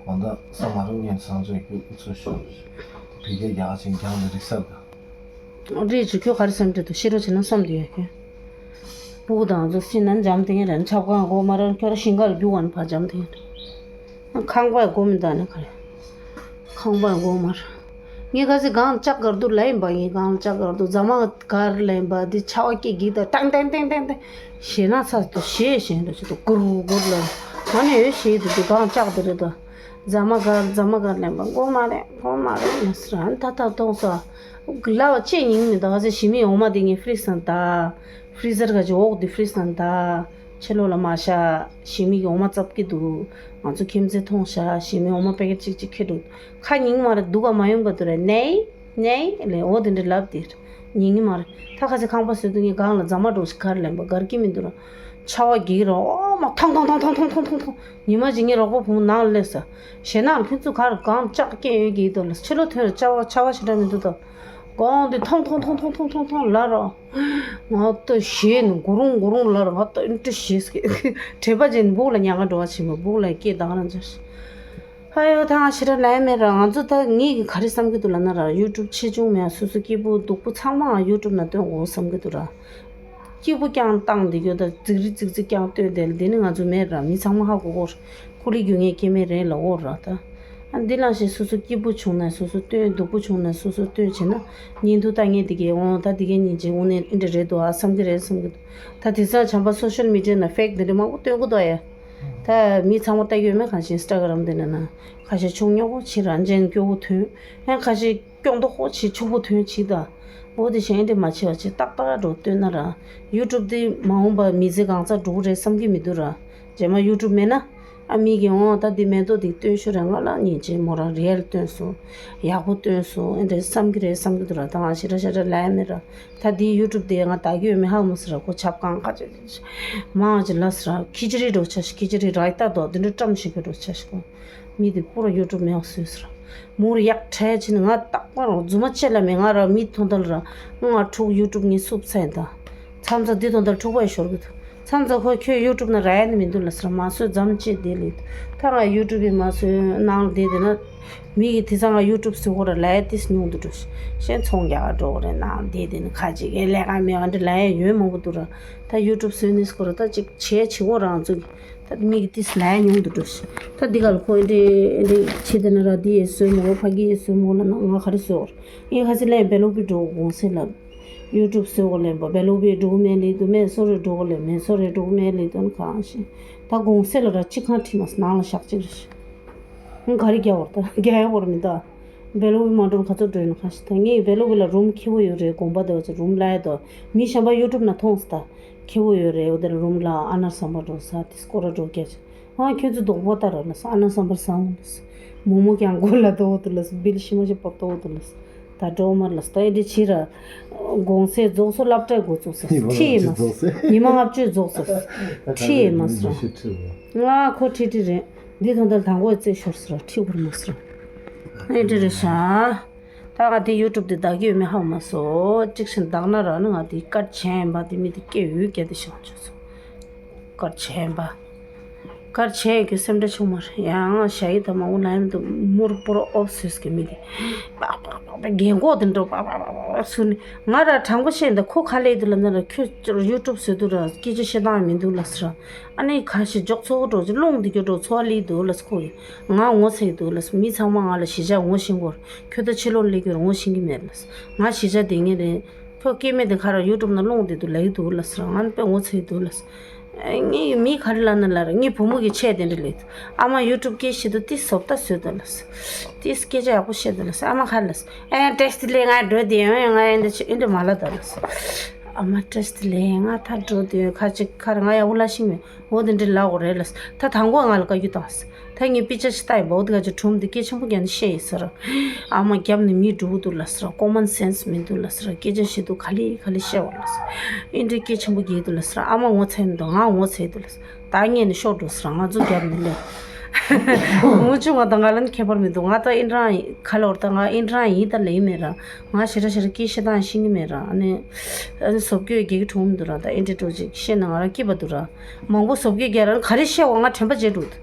གང་ལྟར་ས་མ་རུ་ངན་སང་ཚོད་རྒྱུགས་ཚོད་ཞུ། བི་གེ་རྒྱག་ཅིང་རྒྱང་ལ་རིག་ས་ད། རེད་ཅུ་ཁྱོད་ག་རེ་སེམས་ཁྲལ་འདུག་ཤི་རོ་བྱེད་ན་བསམ་དུ་ཡོད་ཁྱོད། སྤུ་གུ་དང་ཚོ་སྲིད་ན་འཇམ་ཐིང་རན་ཆབ་ཁང་སྒོ་མ་ར་ཁྱོད་ར་ཤིང་ཁར་རྒྱུག་ག་ནི་ཕ་འཇམ་ཐིང་རན། ཁང་པའི་སྒོ་མི་འདའ་ནི་ག་རེ། ཁང་པའི་སྒོ་མ་ར། ངས་ག་ཚོད་གང་ལྕགས་གར་འདུག་ལ་ཡིན་པ་ངས་གང་ལྕགས་གར་འདུག་རྫ་མ་གར་ལ་ཡིན་པ་འདི་ཆ་བ་སྐྱེ་གི་ད་ཏང་ཏང་ཏང་ཏང་ཏང་། ཞེ་ན་ཚ་དུ་ཞེ་ཞེ་འདྲ་ཅིག་ཏུ་གུར་གུར་ལ། ང་ནི་ཡོད་ཞེ་དུ་དུ་གང་ལྕགས་དུ་རེད་ད། རྫ་མ་གར་རྫ་མ་གར་ལེན་པ་མགོ་མ་རེད་མགོ་མ་རེད་ཡིན་ཟེར་ཨ་ནི་ད་ལྟ་གཏོང་ས། ལ་བ་ཅེ་ཉིང་མི་འདུག་ཨ་ཟེ་ཞི་མི་འོ་མ་དེ་ངས་ཧྥི་རིས་ནང་ད། ཧྥི་རི་ཟར་ག་ཅིག་འོག་དེ་ཧྥི་རིས་ནང་ད། ཕྱི་ལོགས་ལ་མ་ཤ། ཞི་མི་གི་འོ་མ་བཙབ་ཀྱི་འདུག་ང་ཚོ་ཁྱིམ་མཚེས་མཐོང་ཤ་ཞི་མི་འོ་མ་པེ་ཀེ་ཊི་གཅིག་གཅིག་ཁྱེར་འདུག་ཁ་ཉིང་མ་རེད་འདུག་ག་མ་ཡོང་ག་འདུག་རེད་ནེ། ནེ་ལེ་འོ་དེ་འདྲ་ལབ་དེ། ཉིང་ངི་མ་རེད། ད་ཁ་ཚེ་ཁང་པ་བཟོས་དུས་ངས་སྒང་ལ་རྫ་མ་འགྲོ་ཞིག་གར་ལེན་པ་གར་གྱི་མི་འདུག་ར། ཆ་བ་འགྱིག་ར་ཨོ་མ་ཐོང་ཐོང་ཐོང་ཐོང་ཐོང་ཐོང་ཐོང་། ཉི་མ་གཅིག་ངའི་རོགས་པ་བུ་མོ་ནང་ལ་སླེབས་ས། ཞེད་སྣང་ལ་ཁྱོད་ཚོ་གར་གང་ལྕགས་སྐྱེས་ཡོད་ཀྱི་འདུག་ལ་ཕྱི་ལོགས་ཐོན་ར་ཆ་བ་ཆ་བ་ཞེ་དྲག་མི་འདུག་ད། གང་དེ་ཐོང་ཐོང་ཐོང་ལ་ར། ང་ལྟ་ཞེད་ནས་མགོ་རུང་མགོ་རུང་ལ་ར་ང་ལྟ་ཨིན་ཏྲ་ཞེད་སྐད། དྲེད་པ་ཅན་སྦུག་ལ་ཉལ་ག་འགྲོ་བ་ཆེན་པོ་སྦུག་ལ་སྐད་བཏང་ར་འཇར། ཧ་ཡོ་ད་ང་ཞེ་དྲག་ལན་མེད་ར་ང་ཚོ་ད་ངེད་ཀྱི་ག་རེ་བསམ་གྱི་འདུག་ལབ་ན་ར་ཡུ་ཊུབ་ཆེ་ཆུང་མེད་སོ་སོ་སྐྱིད་པོ་སྡུག་པོ་ཚང་མ་ཡུ་ཊུབ་ནང་སྟོན་དགོས་བསམ་གྱི་འདུག་ར། སྐྱིད་པོ་རྐྱང་བཏང་བསྡད་རྒྱུ་ད་རྫིག་རི་རྫིག་རྫིག་རྐྱང་སྟོན་བསྡད་ལ་དེ་ནི་ང་ཚོ་མེད་ར་མི་ཚང་མ་ཧ་གོ་གོ་ར་ཁོ་ལི་རྒྱུ་ངས་སྐྱེ་མེད་རེད་ལ་འོ་ར་ད། ཨ་འདི་ལ་ཞེས་སོ་སོ་སྐྱིད་པོ་བྱུང་ན་སོ་སོ་སྟོན་སྡུག་པོ་བྱུང་ན་སོ་སོ་སྟོན་བྱས་ན་ཉིན་དུ་ད་ངས་འདི་གས་འོང་ད་འདི་གས་ཉིན་བྱས་འོང་ནས་འདི་འདྲ་རེད་འདུག་ཨ་བསམ་གི་རེད་བསམ་གི་འདུག་ད་དེང་སང་བྱམས་པ་སོ་ཤལ་མི་ཌི་ཡ་ན་ཕེག་འདི་འདྲ་མང་པོ་སྟོན་གི་འདུག་ཨ་ཡ། ད་མི་ཚང་མ་ལྟ་གི་ཡོད་མེད་གང་ཞིག་ཨིན་སི་ཊ་གྷ་རམ་འདི་ན་ན་ཁ་ཤས་ཆུང་ཉོག་པོ་ཆེ་རང་ཅན་སྐྱོ་བོ་ཐོན་ཡང་ཁ་ཤས་སྐྱོང་མདོག་ཁོག་ཆེ་ཕྱུག་པོ་ཐོན་ཆེ་ད། འོ་དེ་གཞན་དེ་མ་ཆེ་བ་ཆེ་ཏག་ཏག་འགྲོ་སྟོན་ན་ར། ཡུ་ཊུབ་དེ་མ་འོངས་པ་མི་ཚེ་གང་ཚ་འགྲོ་གི་རེད་བསམ་གི་མི་འདུག་ར། རྗེས་མ་ཡུ་ཊུབ་མེད་ན། ཨ་མི་གི་འོང་ད་འདི་མེ་ཏོག་འདི་སྟོན་ཤོག་ར་ང་ལ་ཉིན་ཆེན་མོ་རང་རེལ་སྟོན་སོང་། ཡག་པོ་སྟོན་སོང་ཨེ་འདྲ་བསམ་གི་རེད་བསམ་གི་འདུག་ར་ད་ང་ཞེ་དྲག་ཞེ་དྲག་ལན་མེད་ར། ད་འདི་ཡུ་ཊུབ་དེ་ང་ད་གི་ཡོད་མེད་ཧ་མ་སི་ར་ཁོ་ཆབ་གང་ཁ་ཅིག་མང་ཅིག་ལ་སི་ར་ཁི་ཅི་རི་འགྲོ་ཆ་ཤི་ཁི་ཅི་རི་ར་ཡི་ཏ་དོ་འདི་འདྲ་བཀྲམ་ཞིག་གི་འགྲོ་ཆ་ཤི་ཁོ། མི་དེ་པུ་ར་ཡུ་ཊུབ་མེད་སོས་སོ་ར། མུར་ཡག་ཁྲལ་ཕྱིན་ང་རྟག་པར་རྫུན་མ་ཅེ་ལ་མེད་ང་ར་མི་ཐོན་དལ་ར་ང་ཕྲུག་ཡུ་ཊུབ་ངས་སུབ་ཚན་ད། མཚམས་ཚ་འདི་ཐོན་དལ་ཕྲུག་པ་ཡི་ཤོར་གི་འདུག་མཚམས་ཚ་ཁོ་ཁྱོད་ཡུ་ཊུབ་ན་ར་ཡ་ནི་མི་འདུག་ལ་ཟེར་མ་སོས་འཛམ་ཅེ་དེ་ལི་ད་ང་ཡུ་ཊུབ་ཡི་མ་སོས་ནང་ལ་བསྡད་དེ་ན་མི་གི་དེ་ཚ་ང་ཡུ་ཊུབ་སུ་ཁོ་ར་ལ་ཡ་ཏིས་ཉུང་དུ་འགྲོ་ཤི་ཤེས་ཚོང་རྒྱག་ག་འགྲོ་གི་རེད་ནང་བསྡད་དེ་ནི་ཁ་ཅིག་གི་ལས་ཀ་མེད་ཨ་འདྲ་ལ་ཡ་ཡོད་མང་པོ་འདུག་ར་ད་ཡུ་ཊུབ་སོས་ནི་སྐོར་ད་ཅིག་བྱས་ཆི་གོ་རང་ཚུགས། ད་མིག་ཏིས་ལ་ཉུང་དུ་འགྲོ་ཤི། ད་འདི་ག་ལ་ཁོ་འདི་འདི་ཆི་དེ་ན་ར་འདི་ཡེ་སོས་མོ་ཕ་གི་ཡེ་སོས་མོ་ལ་ན་ང་ག་རེ་སོས་ཨིན་ཁ་སི་ལན་བེ་ལོ་བི་འགྲོ་གོང་སེ་ལ་ཡུ་ཊུབ་སོས་གོ་ལེན་པ་བེ་ལོ་བི་འགྲོ་མེ་ལི་དུ་མེ་སོ་རེ་འགྲོ་གོ་ལེ་མེ་སོ་རེ་འགྲོ་མེ་ལི་དུ་ན་གང་ཤི། ད་གོང་སེ་ལ་ར་ཅི་ཁང་ཁྲི་མ་སི་ནང་ལ་ཞག་ཅིག་རེ་ཤི། ང་ག་རེ་རྒྱ་བར་ད་རྒྱ་ཡ་བར་མི་ད། བེ་ལོ་བི་མ་འགྲོ་ཁ་ཚོ་འགྲོ་ཡིན་ཁ་ཤི་ད་ངས་བེ་ལོ་བི་ལ་རུམ་ཁེ་བོ་ཡོད་རེད་དགོངས་པ་དེ་བ་ཚོ་རུམ་ལ་ཡ་དོ་མི་གཞན་པ་ཡུ་ཊུབ་ན་མཐོང་སི་ད། ཁེ་བོ་ཡོད་རེད། འོ་དེར་རུམ་ལ་ཨ་ན་སམ་པ་འགྲོ་ས་དེ་སྐོར་ར་འགྲོ་རྒྱ་ཆེ། ཨ་ཁྱོད་ཚོ་རྡོག་པོ་ལྟ་ར་ལ་ས་ཨ་ན་སམ་པར་སང་ལ་ས་མོ་མོ་ཀྱང་མགོ་ལ་དོ་དུ་ལ་ས་བིལ་ཤི་མ་ཤི་པ་དོ་དུ་ལ་ས་ད་འགྲོ་མར་ལ་ས་ད་ཨེ་འདྲི་ཆི་ར་དགོང་ཟས་རྫོགས་སོ་སློབ་གྲྭའི་འགོ་བཙུགས་ས་ཁྲི་ཡེ་མ་ས་ཉི་མ་ལྔ་བཅུ་རྫོགས་ས་ཁྲི་ཡེ་མ་ས་ར་ང་ཁོ་ཁྲི་ཁྲི་རེད། འདི་ཐོན་ད་དང་གོ་རྩེ་ཤོར་ས་ར་ཁྲི་གུར་མ་ས་ར་ཨེ་འདྲི་རེད་ཤ། ད་ང་དེ་ཡུ་ཊུབ་དེ་བདག་གི་ཡོད་མེད་ཧ་མ་སོ། གཅིག་ཤིང་བདག་ན་ར་ནི་ང་དེ་སྐར་ཆེན་པ་དེ་མི་དེ་སྐད་འོད་རྒྱ་དེ་ཤོང་ཆོག་སོ། སྐར་ཆེན་པ། སྐར་ཆེན་གྱི་སེམས་ཁྲལ་ཆུང་མ་རེད། ཡང་ཞ་ཡི་ད་མ་འུ་ལ་ཡམ་དུ་མུར་པོར་ཨོབ་སོས་ཀྱི་མི་དེ། པག་པག་པག་པག་རྒན་གོག་དེ་འགྲོ་པག་པག་པག་པག་ ཨ་སུ་ནི་ང་ར་དྲང་པོ་བཤད་འདི་ཁོ་ཁ་ལས་འདུག་ལབ་ན་ར། ཁྱོད་ཡུ་ཊུབ་བཟོས་འདུག་ར། སྐད་ཆ་བཤད་སྟངས་མི་འདུག་ལབ་ཟེར། ཨ་ནི་ཁ་ཞིག་འཇོག་ཚོགས་འགྲོ་ཅིག་རླུང་འདི་རྒྱུ་འགྲོ་ཚོགས་ལི་འདུག་ལབ་ཟེར། ཁོ་ཡིས་ང་ངོ་ཚ་ཡི་འདུག་ལབ་ཟེར། མི་ཚང་མ་ང་ལ་གཞིས་ཆགས་ངོ་ཤེས་ཀྱི་ཡོད་རེད། ཁྱོད་ད་ཕྱི་ལོགས་སླེབས་ཀྱི་ཡོད་རེད། ངོ་ཤེས་ཀྱི་མེད་ལབ་ཟེར། ང་གཞིས་ཆགས་དེ་ངེད་རེད། ཁོ་སྐྱེ་དམན་དེ་ཁ་ར་ཡུ་ཊུབ་ནང་སློང་བསྡད་འདུག་ལབ་ཀྱི་འདུག་ལབ་ཟེར། ང་ནི་དཔེ་ངོ་ཚ་ཡི་འདུག་ལབ་ཟེར། ངའི་མི་ག་རེ་ལབ་ན་ལབ་ར། ངའི་བུ་མོ་གི་ཆས་དེ་འདྲ་ལས་འདུག་ཨ་མ་ཡུ་ཊུབ་སྐད་བཤད་འདུག་ཏིས་བཟོ་ལྟ་བཟོས་འདུག་ལབ་ཟེར། ཏིས་སྐད་ཆ་ཡག་པོ་བཤད་འདུག་ལབ་ཟེར། ཨ་མ་ག་རེ་ལབ་ཟེར། ཨེ་བཀྲ་ཤིས་བདེ་ལེགས། ང་འགྲོ་བསྡད་ཡོང་། ང་ཨེ་འདྲ་ཅིག་ཨེ་འདྲ་མ་ལབ་དང་ལབ་ཟེར། ཨ་མ་བཀྲ་ཤིས་བདེ་ལེགས། ང་ད་འགྲོ་བསྡད་ཡོང་། ཁ་ཅིག་ཁ་ར་ང་ཡག་པོ་ལབ་ཤེས་མེད། འོ་དེ་འདྲ་ལབ་དགོས་རེད་ལབ་ཟེར། ད་དང་པོ་ང་ལ་བཀའ་བཀྱོན་བཏང་ཟེར། ད་ངས་དཔེ་ཆ་ཞིག་ལྟ་ཡིན་པ། འོ་དེ་ག་ཅིག་སྒྲུང་འདི་སྐད་ཆེན་པོ་རྒྱག་ནས་བཤད་ཡིན་ཟེར། ཨ་མ་རྒྱབ་ནས་མི་འགྲོ་གི་འདུག་ལབ་ཟེར། ཀོ་མོན་སེན་སི་མི་འདུག་ལབ་ཟེར། སྐད་ཆ་བཤད་དུས་ག་ལེ་ག་ལེ་བཤད་པ་ལབ་ཟེར། ཨེ་འདྲའི་སྐད་ཆེན་པོ་རྒྱག་གི་འདུག་ལབ་ཟེར། ཨ་མ་ངོ་ཚ་ཡི་འདུག་ང་ངོ་ཚ་ཡི་འདུག་ལབ་ཟེར། ད་ངས་ནི་ཤོག་འགྲོ་ཟེར། ང་ཚོ་རྒྱབ་ནས་ལས། ངུ་ཆུ་ང་དང་ང་ལ་ནི་ཁྱད་པར་མི་འདུག་ང་ད་ཨེ་འདྲ་ཁ་ལོར་ད་ང་ཨེ་འདྲ་ཡིན་ད་ལས་མེད་ར། ང་ཞེ་དྲག་ཞེ་དྲག་སྐད་བཤད་སྟངས་ཤེས་ཀྱི་མེད་ར། ཨ་ནི་ཨ་ནི་བཟོ་བཀོད་རྒྱག་གི་གྲུང་མི་འདུག་ར། ད་ཨེ་འདྲ་འགྲོ་ཅིག་བཤད་ན་ང་ར་སྐྱིད་པ་འདུག་ར། མང་པོ་བཟོ་བཀོད་རྒྱག་ར། ག་རེ་བཤད་འོ་ང་དྲན་པ་བརྗེད་འགྲོ་འདུག་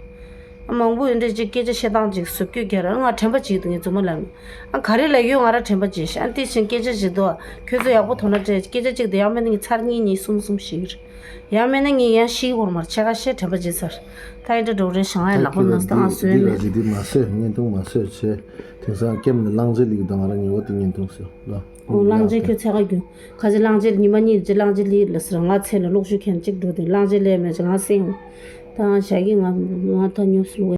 མང་པོ་ཡོད་འདྲ་ཅིག་སྐད་ཆ་བཤད་སྟངས་ཅིག་བཟོ་བཀོད་རྒྱག་ར། ང་དྲན་པ་བརྗེད་འདུག་ངས་རྫུན་མ་ལབ་མེད། ཨ་ག་རེ་ལབ་ཡོད་ང་ར་དྲན་པ་བརྗེད་ཤག་ཨ་དེ་བཞིན་སྐད་ཆ་བརྗེད་འདུག་ཁྱོད་ཚོ་ཡག་པོ་དོ་སྣང་སྤྲད། སྐད་ཆ་གཅིག་དང་ཡང་མིན་ན་ངས་ཚར་གཉིས་གཉིས་གསུམ་གསུམ་ཞིག་རེད། ཡང་མིན་ན་ངས་ཡང་ཤེས་ཀྱི་ཡོད་མ་རེད། ཕྱེད་ཀ་ཤེས། དྲན་པ་བརྗེད་ཚར། ད་ཨེ་འདྲ་འགྲོ་རེད་ཤག་ང་ཡང་ལག་པ་ནང་བཏང་བཟོས་མེད། འདི་འདི་མ་བཟོས། བརྙན་ཐུང་མ་བཟོས་བྱས། དེང་སང་ཀེམ་ནས་གླང་རྗེ་ལི་གི་དང་ང་རང་ཉེ་བོ་དེ་བརྙན་ཐུང་བཟོས་ལ། ཨོ་གླང་རྗེ་ཁྱོད་འཚོལ་ག་རྒྱུ། ཁ་ཅིག་གླང་རྗེ་ཉི་མ་གཉིས་རྗེས་གླང་རྗེ་ལི་ལ་ཟེར། ང་འཚོལ་ལ་གློག་ཤུགས་མཁན་གཅིག་འགྲོ་དེ་གླང་རྗེ་ལི་མེད་ཅིག་ང་སེང་། ད་ང་ཞག་གི་ང་ང་ད་ཉོབ་སུ་ལུག